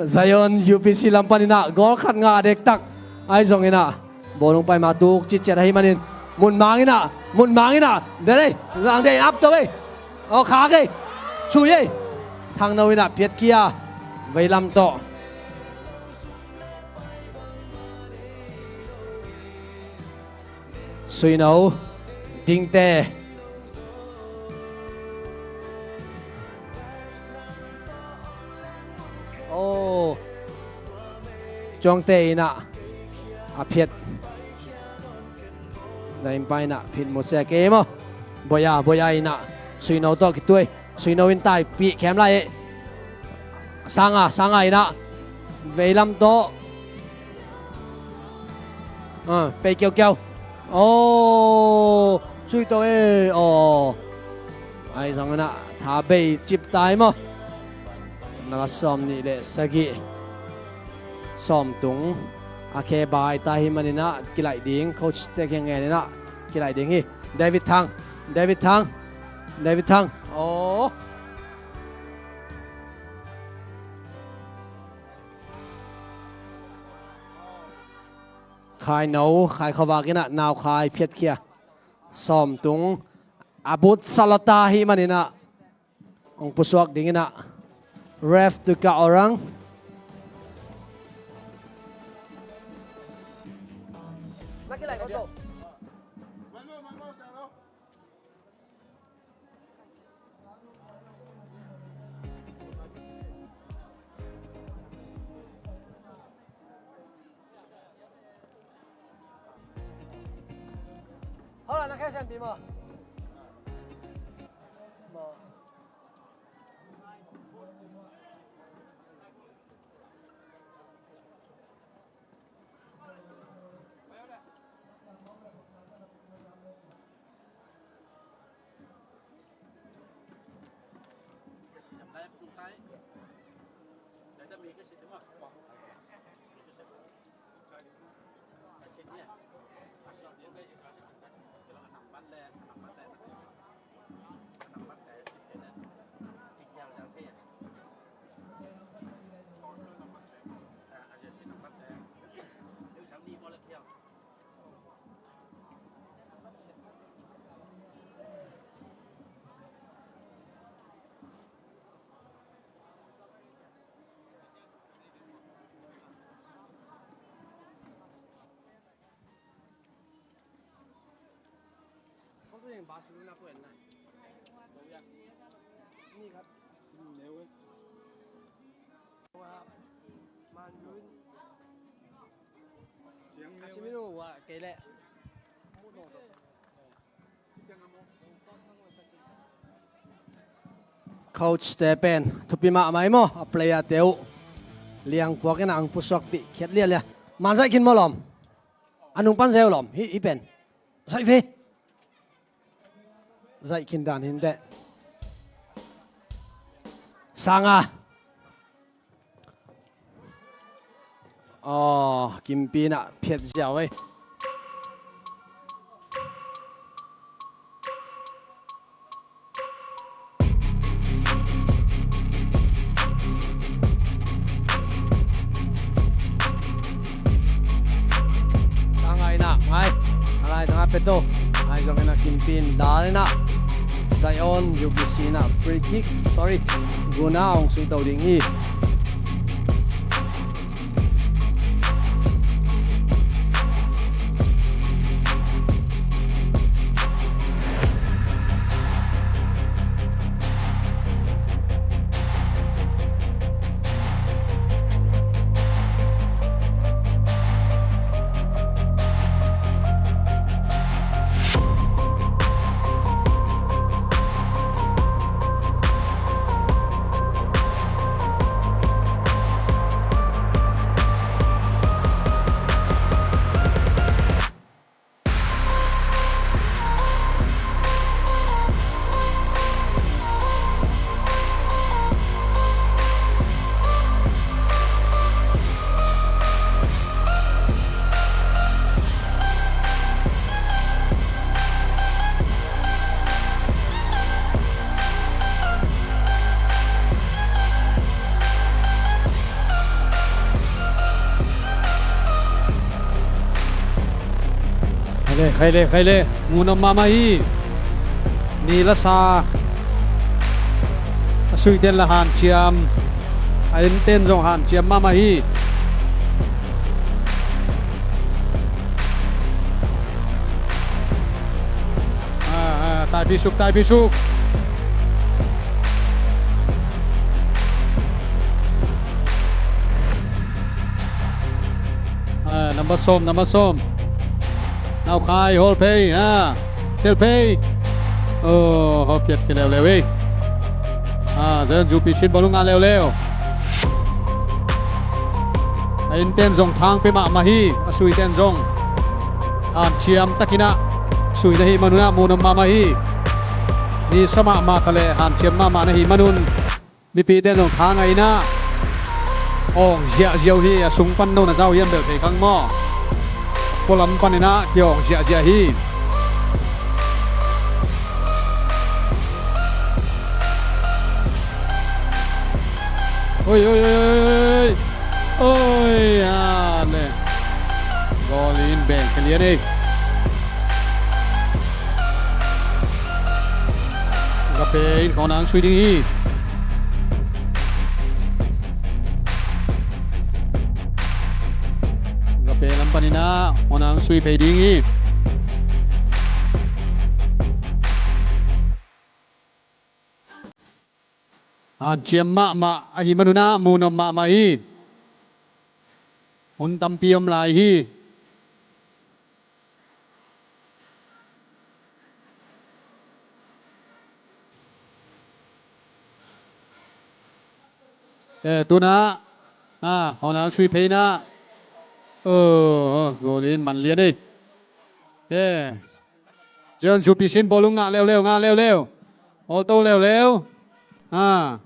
Zion U P C lam panin ah goal khat ngah dektak ahi zongin ah bawlung pai ma tuk citciat ahi manin Mun Mang in ah, Mun Mang in ah, de lei, Langdeih in ap to ei. Aw, khak ei. Sui ei. Thangno in ah phiatkhia. Veilam tawh. Suino, Dingte. Oh. Cuangte in ah a phiat. Daimpa in ah phit mu cek ei maw. Boya, Boya in ah Suino tawh kituai. Suino in taipih khem lai ei. Sanga, Sanga in ah veilam tawh. Ah, pei kiaukiau. Oh, sui to ei. Oh. Ahi zongin ah tha bei cip tai maw. Naka sawm nih le sagih. Sawm tung a khe bai ta hi manin ah kilaih ding, coach te kiang ngen in ah kilaih ding hi. David Thang, David Thang, David Thang. Oh. Khai no, khai khuavak in ah nau khai phiatkhia. Sawm tung a but salata hi manin ah hong pusuak ding in ah ref tu ka orang. Coach te pen thupi mahmah hi maw, a player te uh liangpuak in a ang pusuakpih khiat lialia. Man zaih khin maw lawm? A nung pan zeu lawm hi, hi pen. Zaih ve. Zaih khin dan hin teh. Sanga. Aw, Kimpi in a phiat ziau ei. Sanga in a ngai. A lai zong a peto. Ai zong in a Kimpi in dal in a. Zion, U B C in a free kick. Sorry. Guna hong sui to ding hi. Khai le, khai le, khai le. Ngun om mahmah hi. Ni la sa. A suiten la hanciam. A enten zong hanciam mahmah hi. Taipi suk, taipi suk. Ah, nambat sawm, nambat sawm. Nau khai, hawl phei, ah, tel phei. Oh, hawl phiat khia leuleu ei. Ah, Zion Jupi sin bawlung ngah leuleu. A innten zong thang pia mahmah hi, a suiten zong hanciam takin ah sui na hih manun ah muhnop mahmah hi. Nisa mahmah ta leh hanciam mahmah na hih manun mipite zong thang a in ah awng ziahziah uh hi. A sung pan no na zau hiam bel thei khang maw? Pualam panin ah kiawng ziahziah hi. Oi, oi, oi, oi, oi. Oi, a le. Goal in beng ka lian ei. Gape in khawng nang sui ding hi. Gape lam panin ah khawng nang sui phei ding hi. Hanciam mahmah ahih manun ah muhnop mahmah hi. Hun tampi om lai hi. Eh, tuna, ah, hong nang sui phei na. Oh, goal in man lian ei. Eh. John Supi sin bawlung ngah leuleu, ngah leuleu. Awlto leuleu. Ah.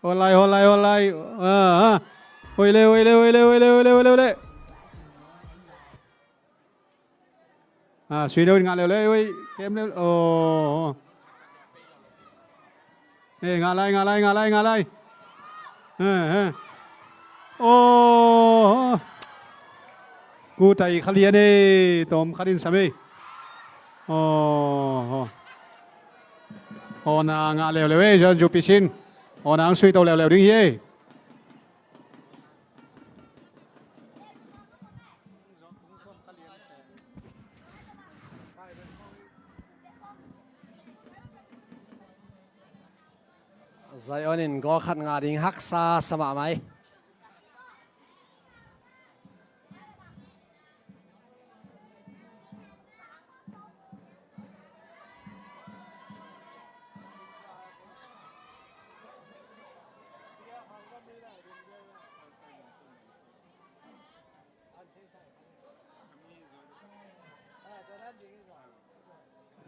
Hawl lai, hawl lai, hawl lai. Ah, ah. Hoih le, hoih le, hoih le, hoih le, hoih le, hoih le, hoih le. Ah, sui deuh in ngah leuleu, hoih. Kem leu. Oh. Eh, ngah lai, ngah lai, ngah lai, ngah lai. Eh, eh. Oh. Kutai kha lian ei, tawm khat in sam ei. Oh, oh. Aw na ngah leuleu ei, John Supi sin. Aw na ang sui to leuleu ding hi ei. Zion in goal khat ngah ding haksa sa mahmah ei.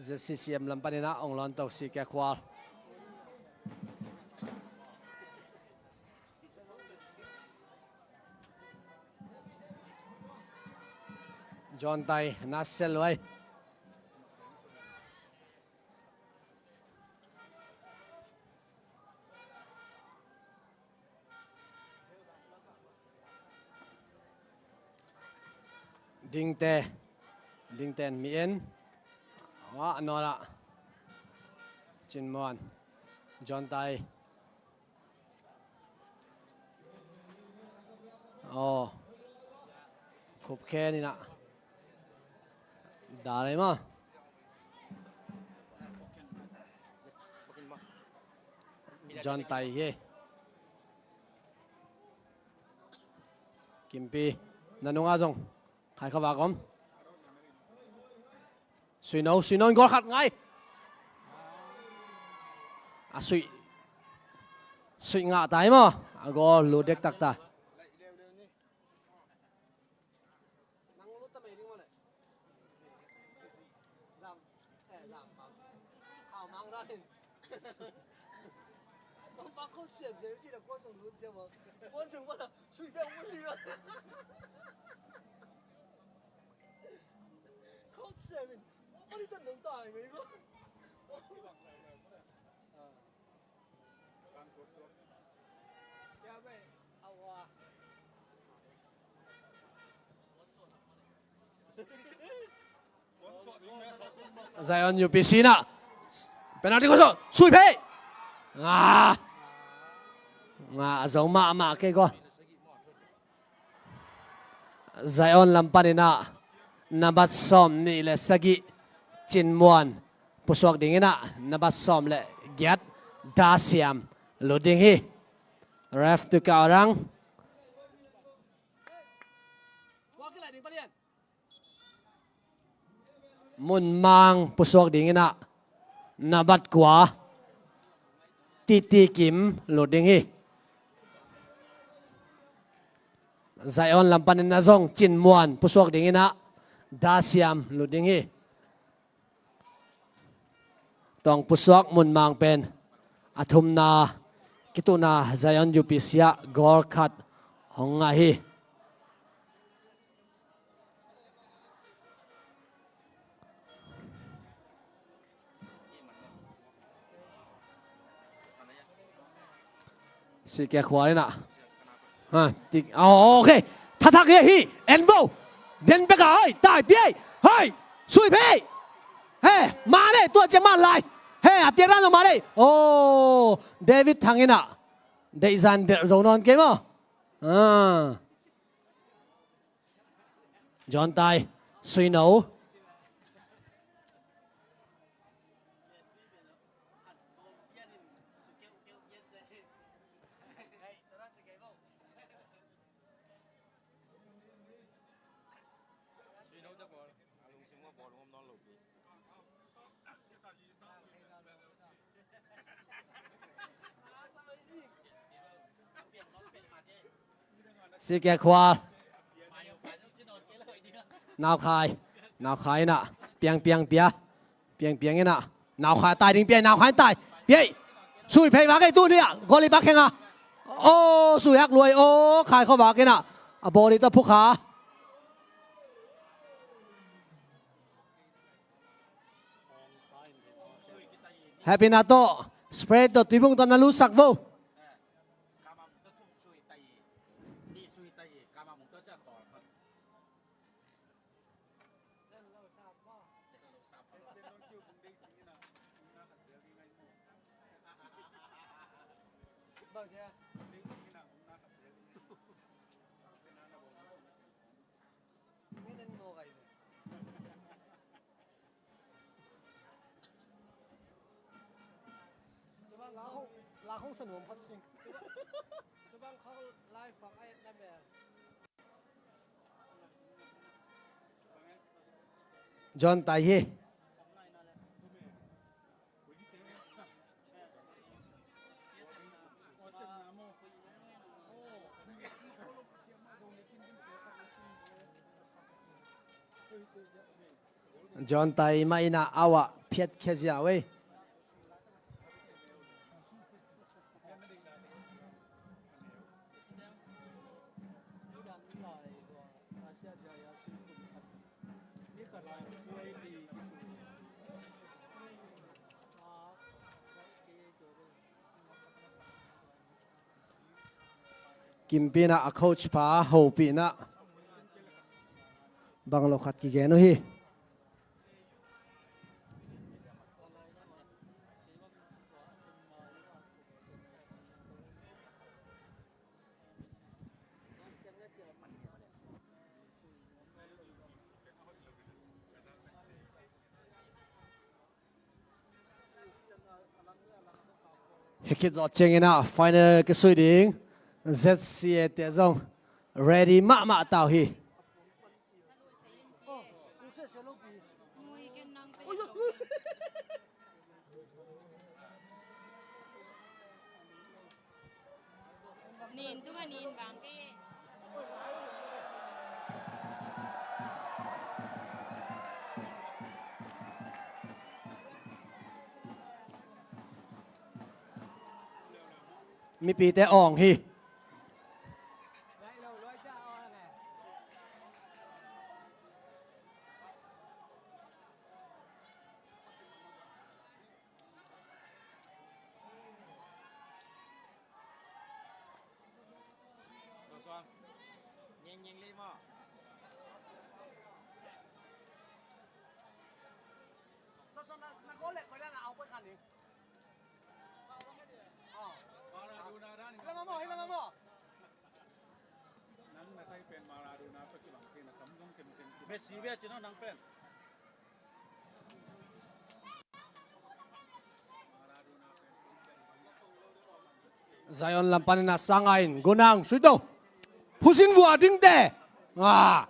Z C C M lam panin ah ong lawn to si ke khual. John Tai na sel luai. Dingte, Dingten mi en. Wah, Nola. Cin Muan. John Tai. Aw. Khup khen inah. Dalai ma. John Tai hi. Kimpi. Na nungah zong. Khai kha vak om. Suino, Suino in goal khat ngai. A suih. Suih ngah tai maw. A goal lut dek tak ta. Zion U P C na. Penalty ko so. Sui phei. Nga. Nga a zo mahmah kei ko. Zion lam panin ah nambat sawm nih le sagih Cin Muan pusuak dingin ah, na bat sawm le giat, Dasiam lut ding hi. Ref tu ka orang. Munmang pusuak dingin ah, na bat kua, Titi Kim lut ding hi. Zion lam panin ah zong Cin Muan pusuak dingin ah, Dasiam lut ding hi. Tawng pusuak Munmang pen a thumna kituhna Zion U P C ah goal khat hong ngah hi. Sikia khua in ah. Ha, tik. Oh, okay. Thathak hi, hi. En vo. Den pek a, hoi. Tai, piai. Hoi. Sui phei. He, ma le, tua ciang ma lai. He, a piak dan lo ma le. Oh, David Thang in ah. Deih zan delh zo nawn kei maw. Ah. John Tai, sui no. Sikia khua. Naukhai. Naukhai in ah. Piang, piang, pia. Piang, piang in ah. Naukhai tai ding piai, Naukhai tai. Piai. Sui phei ma kei tu ni ah. Goli bak keng ah. Oh, sui hak luai. Oh, khai kho bak in ah. A boli ta phuk ha. Happy na to. Spray to, tuibung to na lusak vo. John Tai hi. John Tai mah in ah au ah phiat khia ziau ei. Kimpi in ah a coach pa hopih in ah bang lo khat kigen uh hi. Hi khit zawh ciangin ah final kisui ding Z C A te zong ready mahmah ta uh hi. Nin tung a nin bang ke. Mipite awng hi. Messi bia cino nang pen. Zion lam panin a Sanga in, Gunang, Suito. Phusin vua dingte. Ah.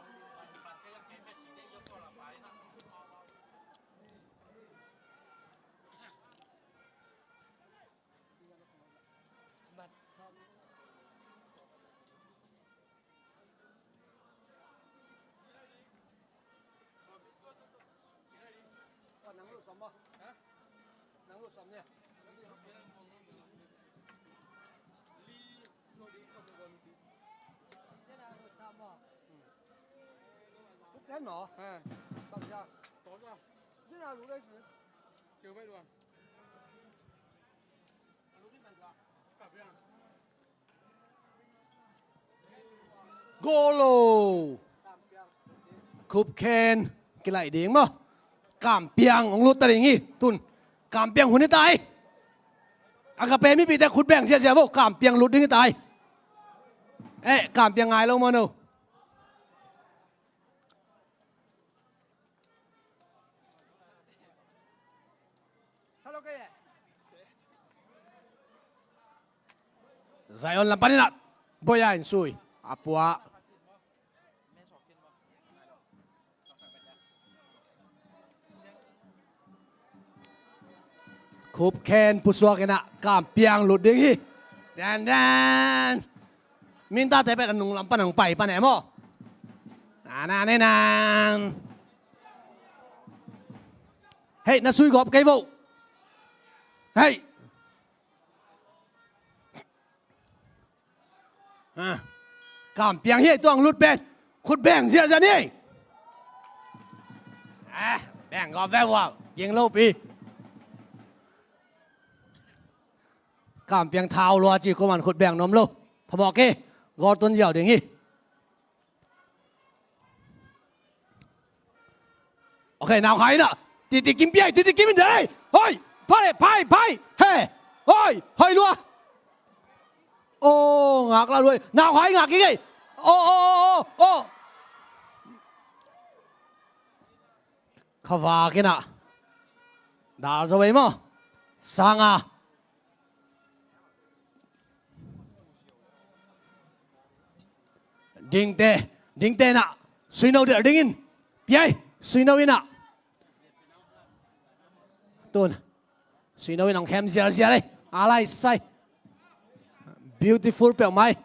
Goal lo. Khupkhen kilaih ding maw. Kampiang hong lut ta ding hi tun. Kampiang hun hi ta hi. Agape mipite khut beng ziahziah vo. Kampiang lut ding hi ta hi. Eh, Kampiang ngai lo maw no. Zion lam panin ah Boya in sui a pua. Khupkhen pusuak in ah Kampiang lut ding hi. Dan dan. Mintate pet a nung lam pan hong pai pan e maw. Na na ne nan. Hei, na sui gawp kei vo. Hei. Ah. Kampiang hi ei, tuang lut pen. Khut beng ziahziah ni. Ah, beng gawp ve ua. Ging lo pi. Kampiang thau lua ci, kuaman khut beng nuam lo. Phamawh kei. Goal tun ziau ding hi. Ok, nau khai na. Titi kim piai, titi kim in dai. Hoi, phai, phai, phai. He. Hoi, hoi lua. Oh, ngak la lua. Nau khai ngak kik ei. Oh, oh, oh, oh, oh. Khavak in ah. Dal zo ei maw. Sanga. Dingte, dingte in ah, Suino delh dingin, piai, Suino in ah. Tun, Suino in hong khem zialzial ei, a lai sai. Beautiful peuhmah ei.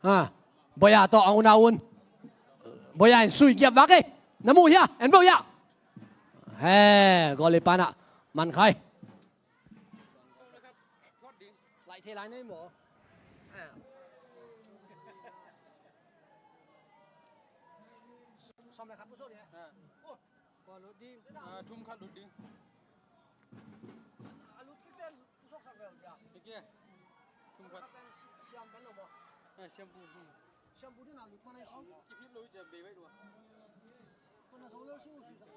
Ha, Boya tawh a un a un. Boya in sui giap vak ei. Na mu hia, en vo hia. He, goal i pan ah, man khai. Laih thei lai nei maw? Ah. Sawm le khat pusuak ding. Ah. Oh. Kua lut ding. Ah, thum khat lut ding. A lut kik te pusuak sak ve uh cia. Kik e. Thum khat. Siam pen lo maw? Ah, siam pu. Hmm. Siam pu ding a lut man ai si. Kifip lo cia bei bai dua. Kua na so lo si u si sak.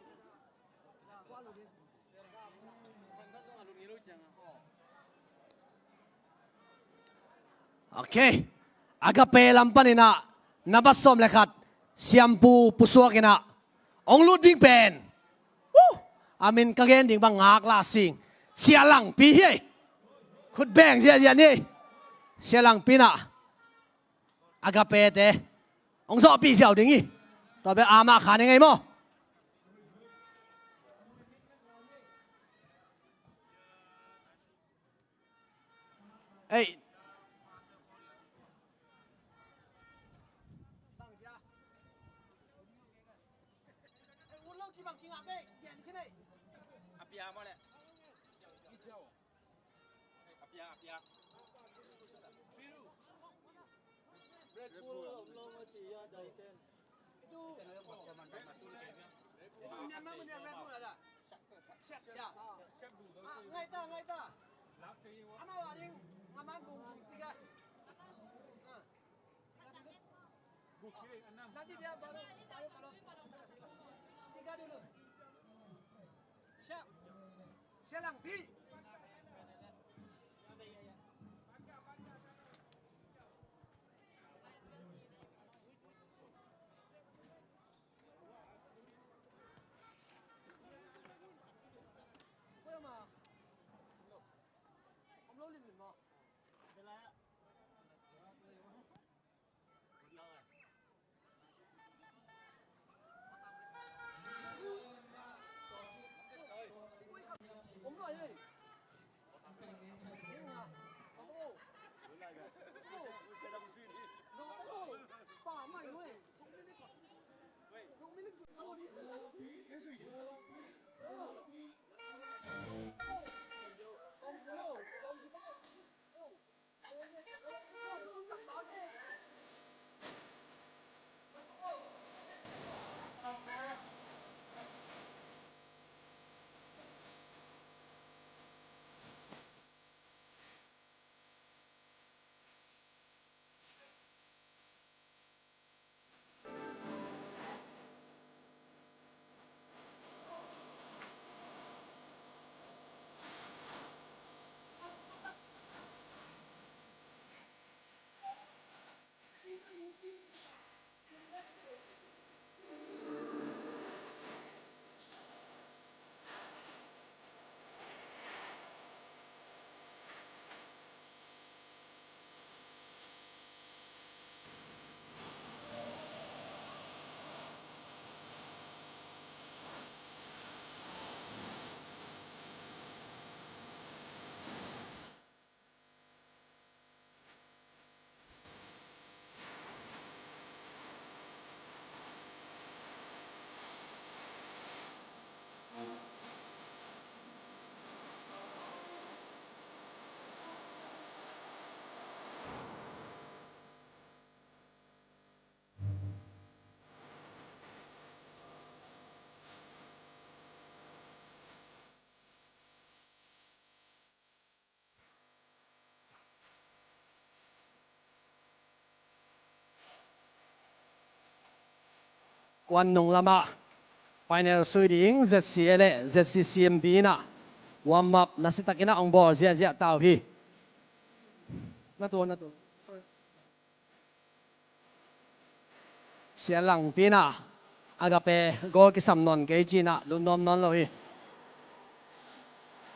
Ok. Agape lam panin ah, number sawm le khat, Siampu pusuak in ah, hong lut ding pen. Uh! A min ka gen ding bang ngak la sing. Sia Langpi hi ei. Khut beng ziahziah ni. Sia Langpi in ah. Agape te hong zawhpih ziau ding hi. Tua bel amah kha ni ngei maw? Ei. A piang, a piang. Red Bull om lo ma ci a dai ten. Itu, itu Myanmar punya Red Bull ada. Siap, siap. Ah, ngai ta, ngai ta. Ama waring, ngaman bung tiga. Ah. Nanti dia baru, baru kalau tiga dulu. Siap. Sia Langpi. Kuan nung lamah final sui ding Z C A le Z C C M B in ah warm up nasia takin ah hong bawl ziahziah ta uh hi. Na tuan, na tuan. Sia Langpi in ah Agape goal kisam nawn kei ci-in ah lut nuam nawn lo hi.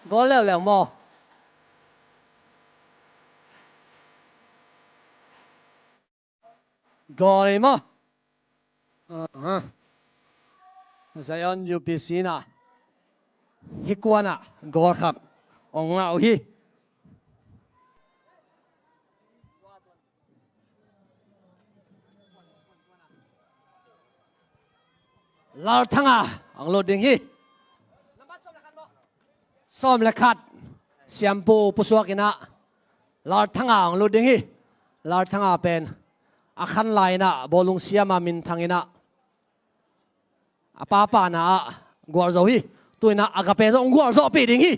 Goal leuleu maw? Goal hi maw? Aha. Zion U P C in ah hih kuan ah goal khat hong ngah uh hi. Lalthanga hong lut ding hi. Sawm le khat, siampu pusuak in ah Lalthanga hong lut ding hi. Lalthanga pen a khan lai in ah bawlung siam a minthang in ah a papa na ah gualzo hi. Tu in ah Agape zong gualzawhpih ding hi.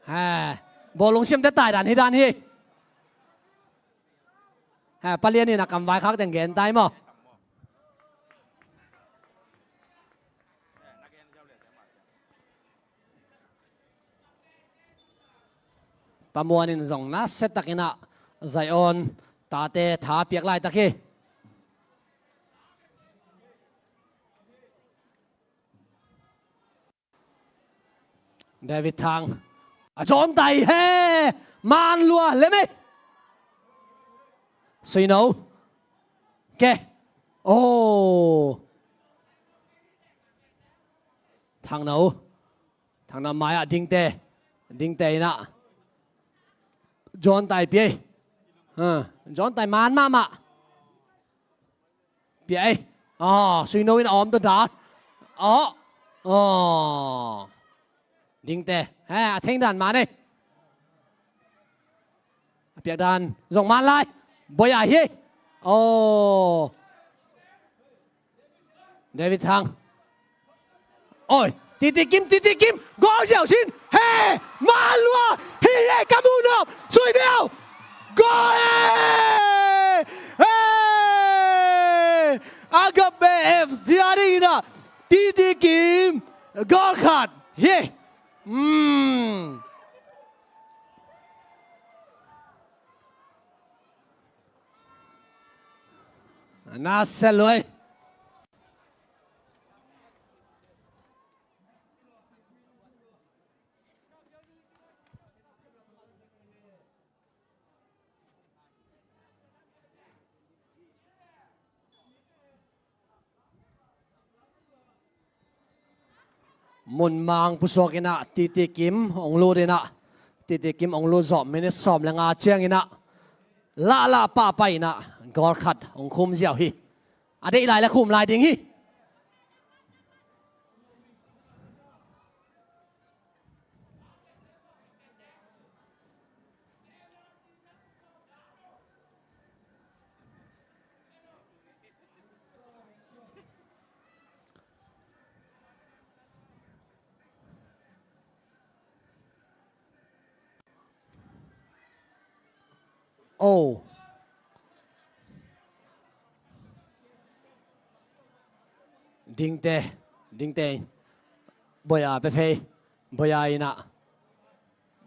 Ha, bawlung siamte tai dan hi dan hi. Ha, palian in a kamvai khak teng gen tai maw? Pa Muan in zong nasia takin ah Zion tate tha piak laitak hi. David Thang. A cawn tai he. Man lua lem ei. Suino. Ke. Oh. Thangno. Thangno mai-ah Dingte. Dingte in ah cawn tai pia ei. Ha. Cawn tai man mahmah. Pia ei. Aw, Suino in a awm ta dan. Aw. Aw. Dingte. He, a theng dan man ei. A piak dan zong man lai. Boi a hi ei. Aw. David Thang. Oi, Titi Kim, Titi Kim, goal ziau sin. He, man lua. Hi he, ka mu nop. Sui biau. Goal e. He. Agape F C a ding in ah Titi Kim. Goal khat. Hi. Hmm. Nasia lua ei. Munmang pusuak in ah Titi Kim hong lut in ah, Titi Kim hong lut zawh minute sawm le nga ciangin ah lahlah pahpah in ah Goal khat hong khum ziau hi. A deih lai le khum lai ding hi. Oh. Dingte, dingte. Boya pe phei. Boya ina.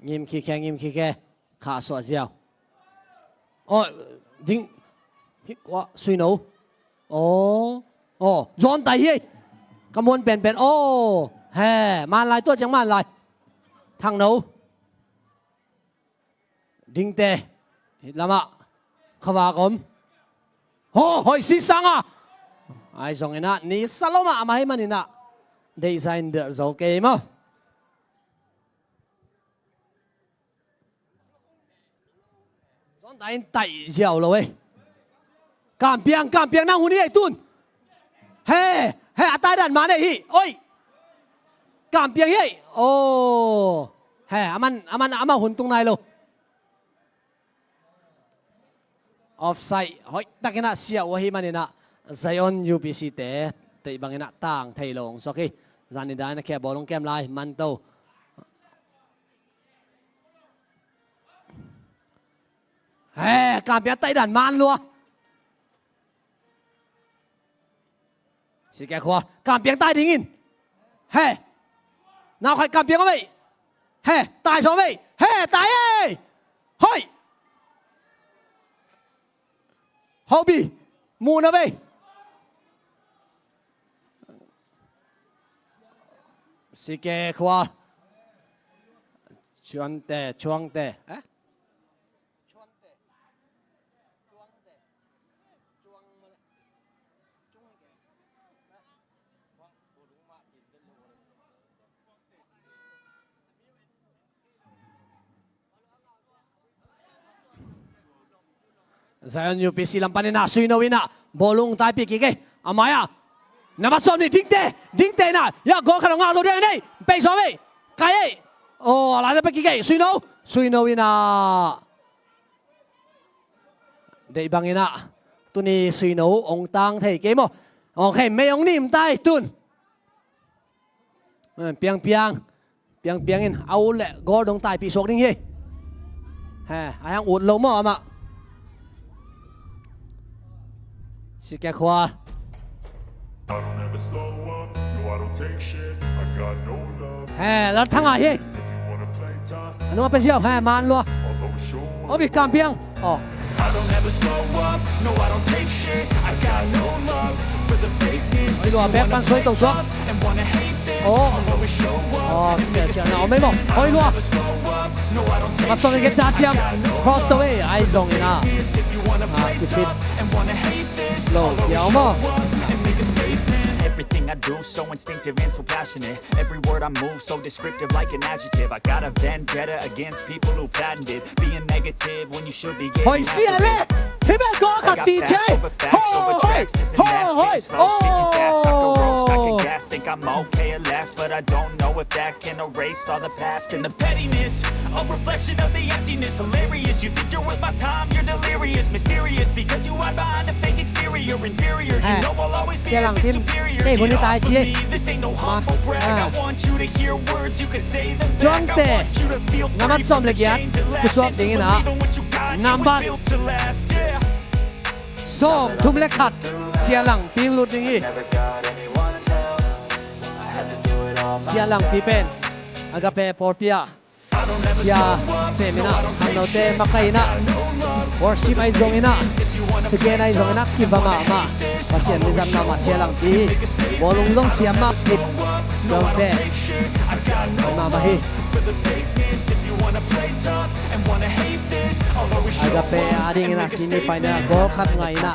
Ngim khikhe, ngim khikhe. Khah suah ziau. Oh, ding. Hih kua, Suino. Oh, oh, John tai hi. Ka muan penpen. Oh, he, man lai tua ciang man lai. Thang no. Dingte. Hih lamah. Khavak om. Oh, hoih si sang a. Ai zong ina, ni salom a, amah hi man ina. Deih zain der zo kei maw. Zon dai in taih ziau lo ei. Kampiang, kampiang nang hun hi ei tun. He, he, a tai dan man ei hi. Oi. Kampiang hi ei. Oh. He, aman, aman, ama hun tung nai lo. Offside, hoih takin a siah uh ahi manin a Zion U P C te teih bangin a tang thei lo hong suak hi. Zan ni dan a khia bawlung kem lai, Manto. He, kampiang taih dan man lua. Sikia khua, kampiang tai dingin. He. Nau khai kampiang om ei. He, tai sawm ei. He, tai ei. Hoih. Hobi. Mu na vei. Sikia khua. Chuante, chuangte. Eh? Zion U P C lam panin a Suino in a bawlung taipih kik ei. A mai a. Nambat sawm nih Dingte. Dingte in a. Ya, goal khat hong ngah zo dia in ei. Pei sawm ei. Kai ei. Oh, a lai taipih kik ei. Suino. Suino in a. Deih bangin a tuni Suino hong tang thei kei maw. Ok, mei hong nim tai tun. Eh, piang piang. Piang piang in a ut le goal dong taipih suak ding hi. He, a hang ut lo maw amah. Sikia khua. He, lar thang a hi. Anu a pe ziau, he, man lua. Obi kampiang. Oh. Oi lua, bek pan soi to suak. Oh. Oh, cia, cia, na om ei maw. Oi lua. Matong i ke ta siam. Cross to ei, ai zong ina. Ah, kisit. Lo, ya om maw. Everything I do so instinctive and so passionate. Every word I move so descriptive like an adjective. I got a vendetta against people who patented being negative when you should be getting. Hoih sia le. Hi bek ko ka ti che. Hoi, hoi, hoi. Oh. Think I'm okay at last, but I don't know if that can erase all the past and the pettiness. A reflection of the emptiness, hilarious. You think you're worth my time, you're delirious, mysterious, because you hide behind a fake exterior, inferior. You know I'll always be a bit superior. Get off of me, this ain't no humble brag. I want you to hear words, you can say them back. I want you to feel free from the chains that last and believe in what you got, you was built to last, yeah. Sawm thum le khat, Sia Langpi lut ding hi. Sia Langpi pen Agape pawlpi ah sia sem in ah, khangnote makai in ah, worship ahi zong in ah, thugen ahi zong in ah, kiva mahmah. Pasian mizat mahmah Sia Langpi hi. Bawlung zong siam mah khit, dongte mahmah hi. Agape a dingin a semi final goal khat ngah in a,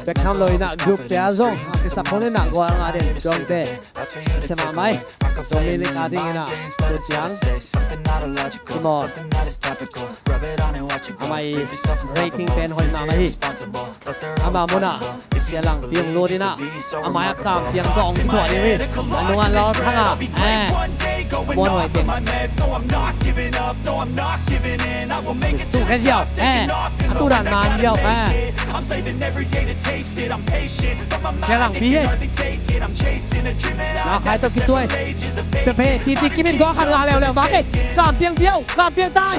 Beckham lo in a group te a zong a kisap hun in a goal a ngah den tuangte. Sia mahmah hi. Zomi League a dingin a tu ciang Timor ama i rating pen hoih mahmah hi. Ama munah Sia Langpi hong lut in a, ama i a kampiang tawh hong kithuah ding hi. A nungah Lawlthang a, eh, Muanhuai teng. Tu khe ziau, eh, a tu dan man ziau, eh. Sia Langpi hi. Na khai tawh kituai. Pepe, Titi Kim in goal khat ngah leuleu vak hi. Kampiang ziau, kampiang tai.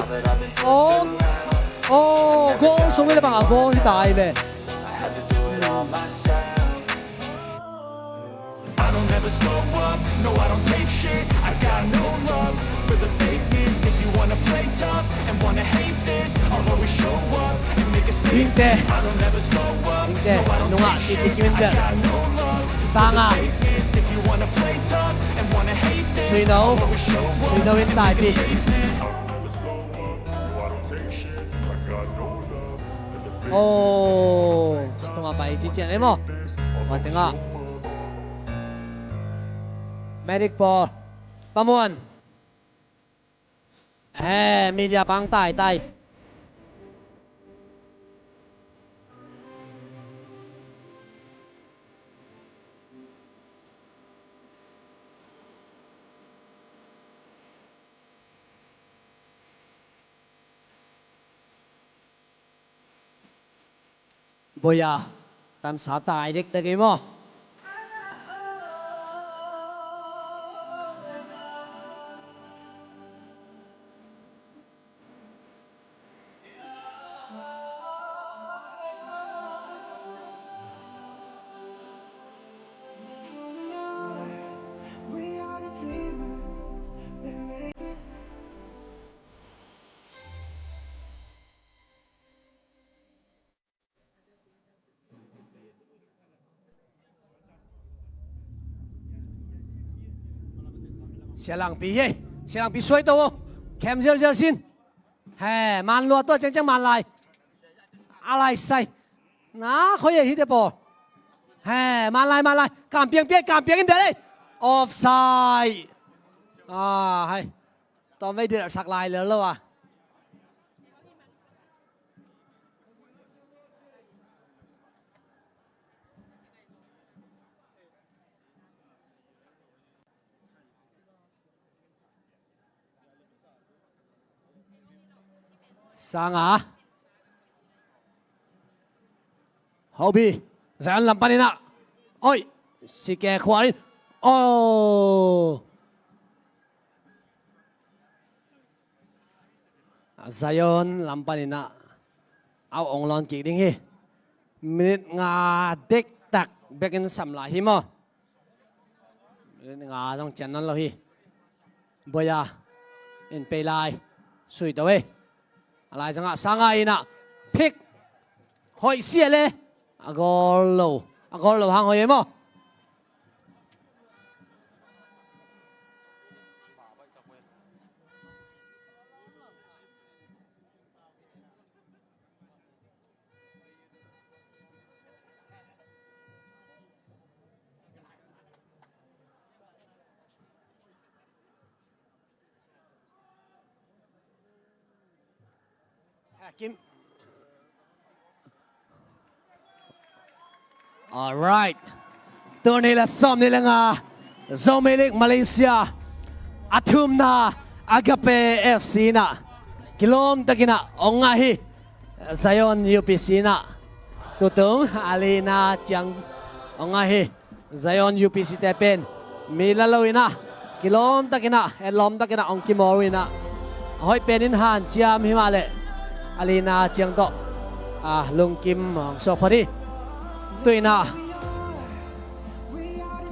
Oh, oh, goal sung hi le bang a goal hi tai ve. I don't ever slow up, no, I don't take shit. I got no love for the fakeness. If you wanna play tough and wanna hate this, I'll always show up and make a statement. Dingte. I don't ever slow up, dingte, no, I don't nungah take shit. I got no love for the fakeness. If you wanna play tough and wanna hate this, I'll always show up and make a statement. Suino. Suino in tai pi. I don't ever slow up, no, I don't take shit. I got no love for the fakeness. Oh, tungah pai ci cian ei maw. Wan tengah. Medic Paul. Pamuan. Eh, media pang tai tai. Boya, tansa tai dekdek ei maw. Sia Langpi hi. Sia Langpi suai to. Khem zialzial sin. He, man lua tua ciangciang man lai. A lai sai. Na khoi hi te paw. He, man lai, man lai. Kampiang piai, kampiang in de lei. Offside. Ah, hai. Tawm vei dil sak lai lel lo a. Sanga. Hobi. Zion lam panin ah. Oi. Sike khuarin. Oh. Zion lam panin ah. Au ong lawn kik ding hi. Minute nga dektak bekin sam lai hi maw. Minute nga zong cian nawn lo hi. Boya in pei lai. Sui to ei. A lai zangah Sanga in ah phik. Hoih sia le. A gol lo. A gol lo hang hoih ei maw. Hakim. Alright. Tuni la sawm ni le nga Zomi League Malaysia a thumna Agape F C in ah kilawm takin ah ong ngah hi. Zion U P C in ah tutung a lina ciang ong ngah hi. Zion U P C te pen mi la lo in ah kilawm takin ah etlawm takin ah ong kimawl uh in ah a hoih pen in hanciam hi mah leh a lina ciang tawh a lungkim ong suak phot hi. Tu in ah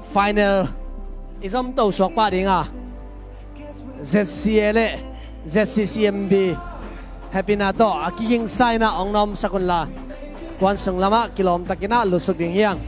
final i zom to suak pah ding a Z C A le Z C C M B Happy na tawh a kigingsa in ah ong nawmsak unla kuan sung lamah kilawm takin ah lutsuk ding hi hang.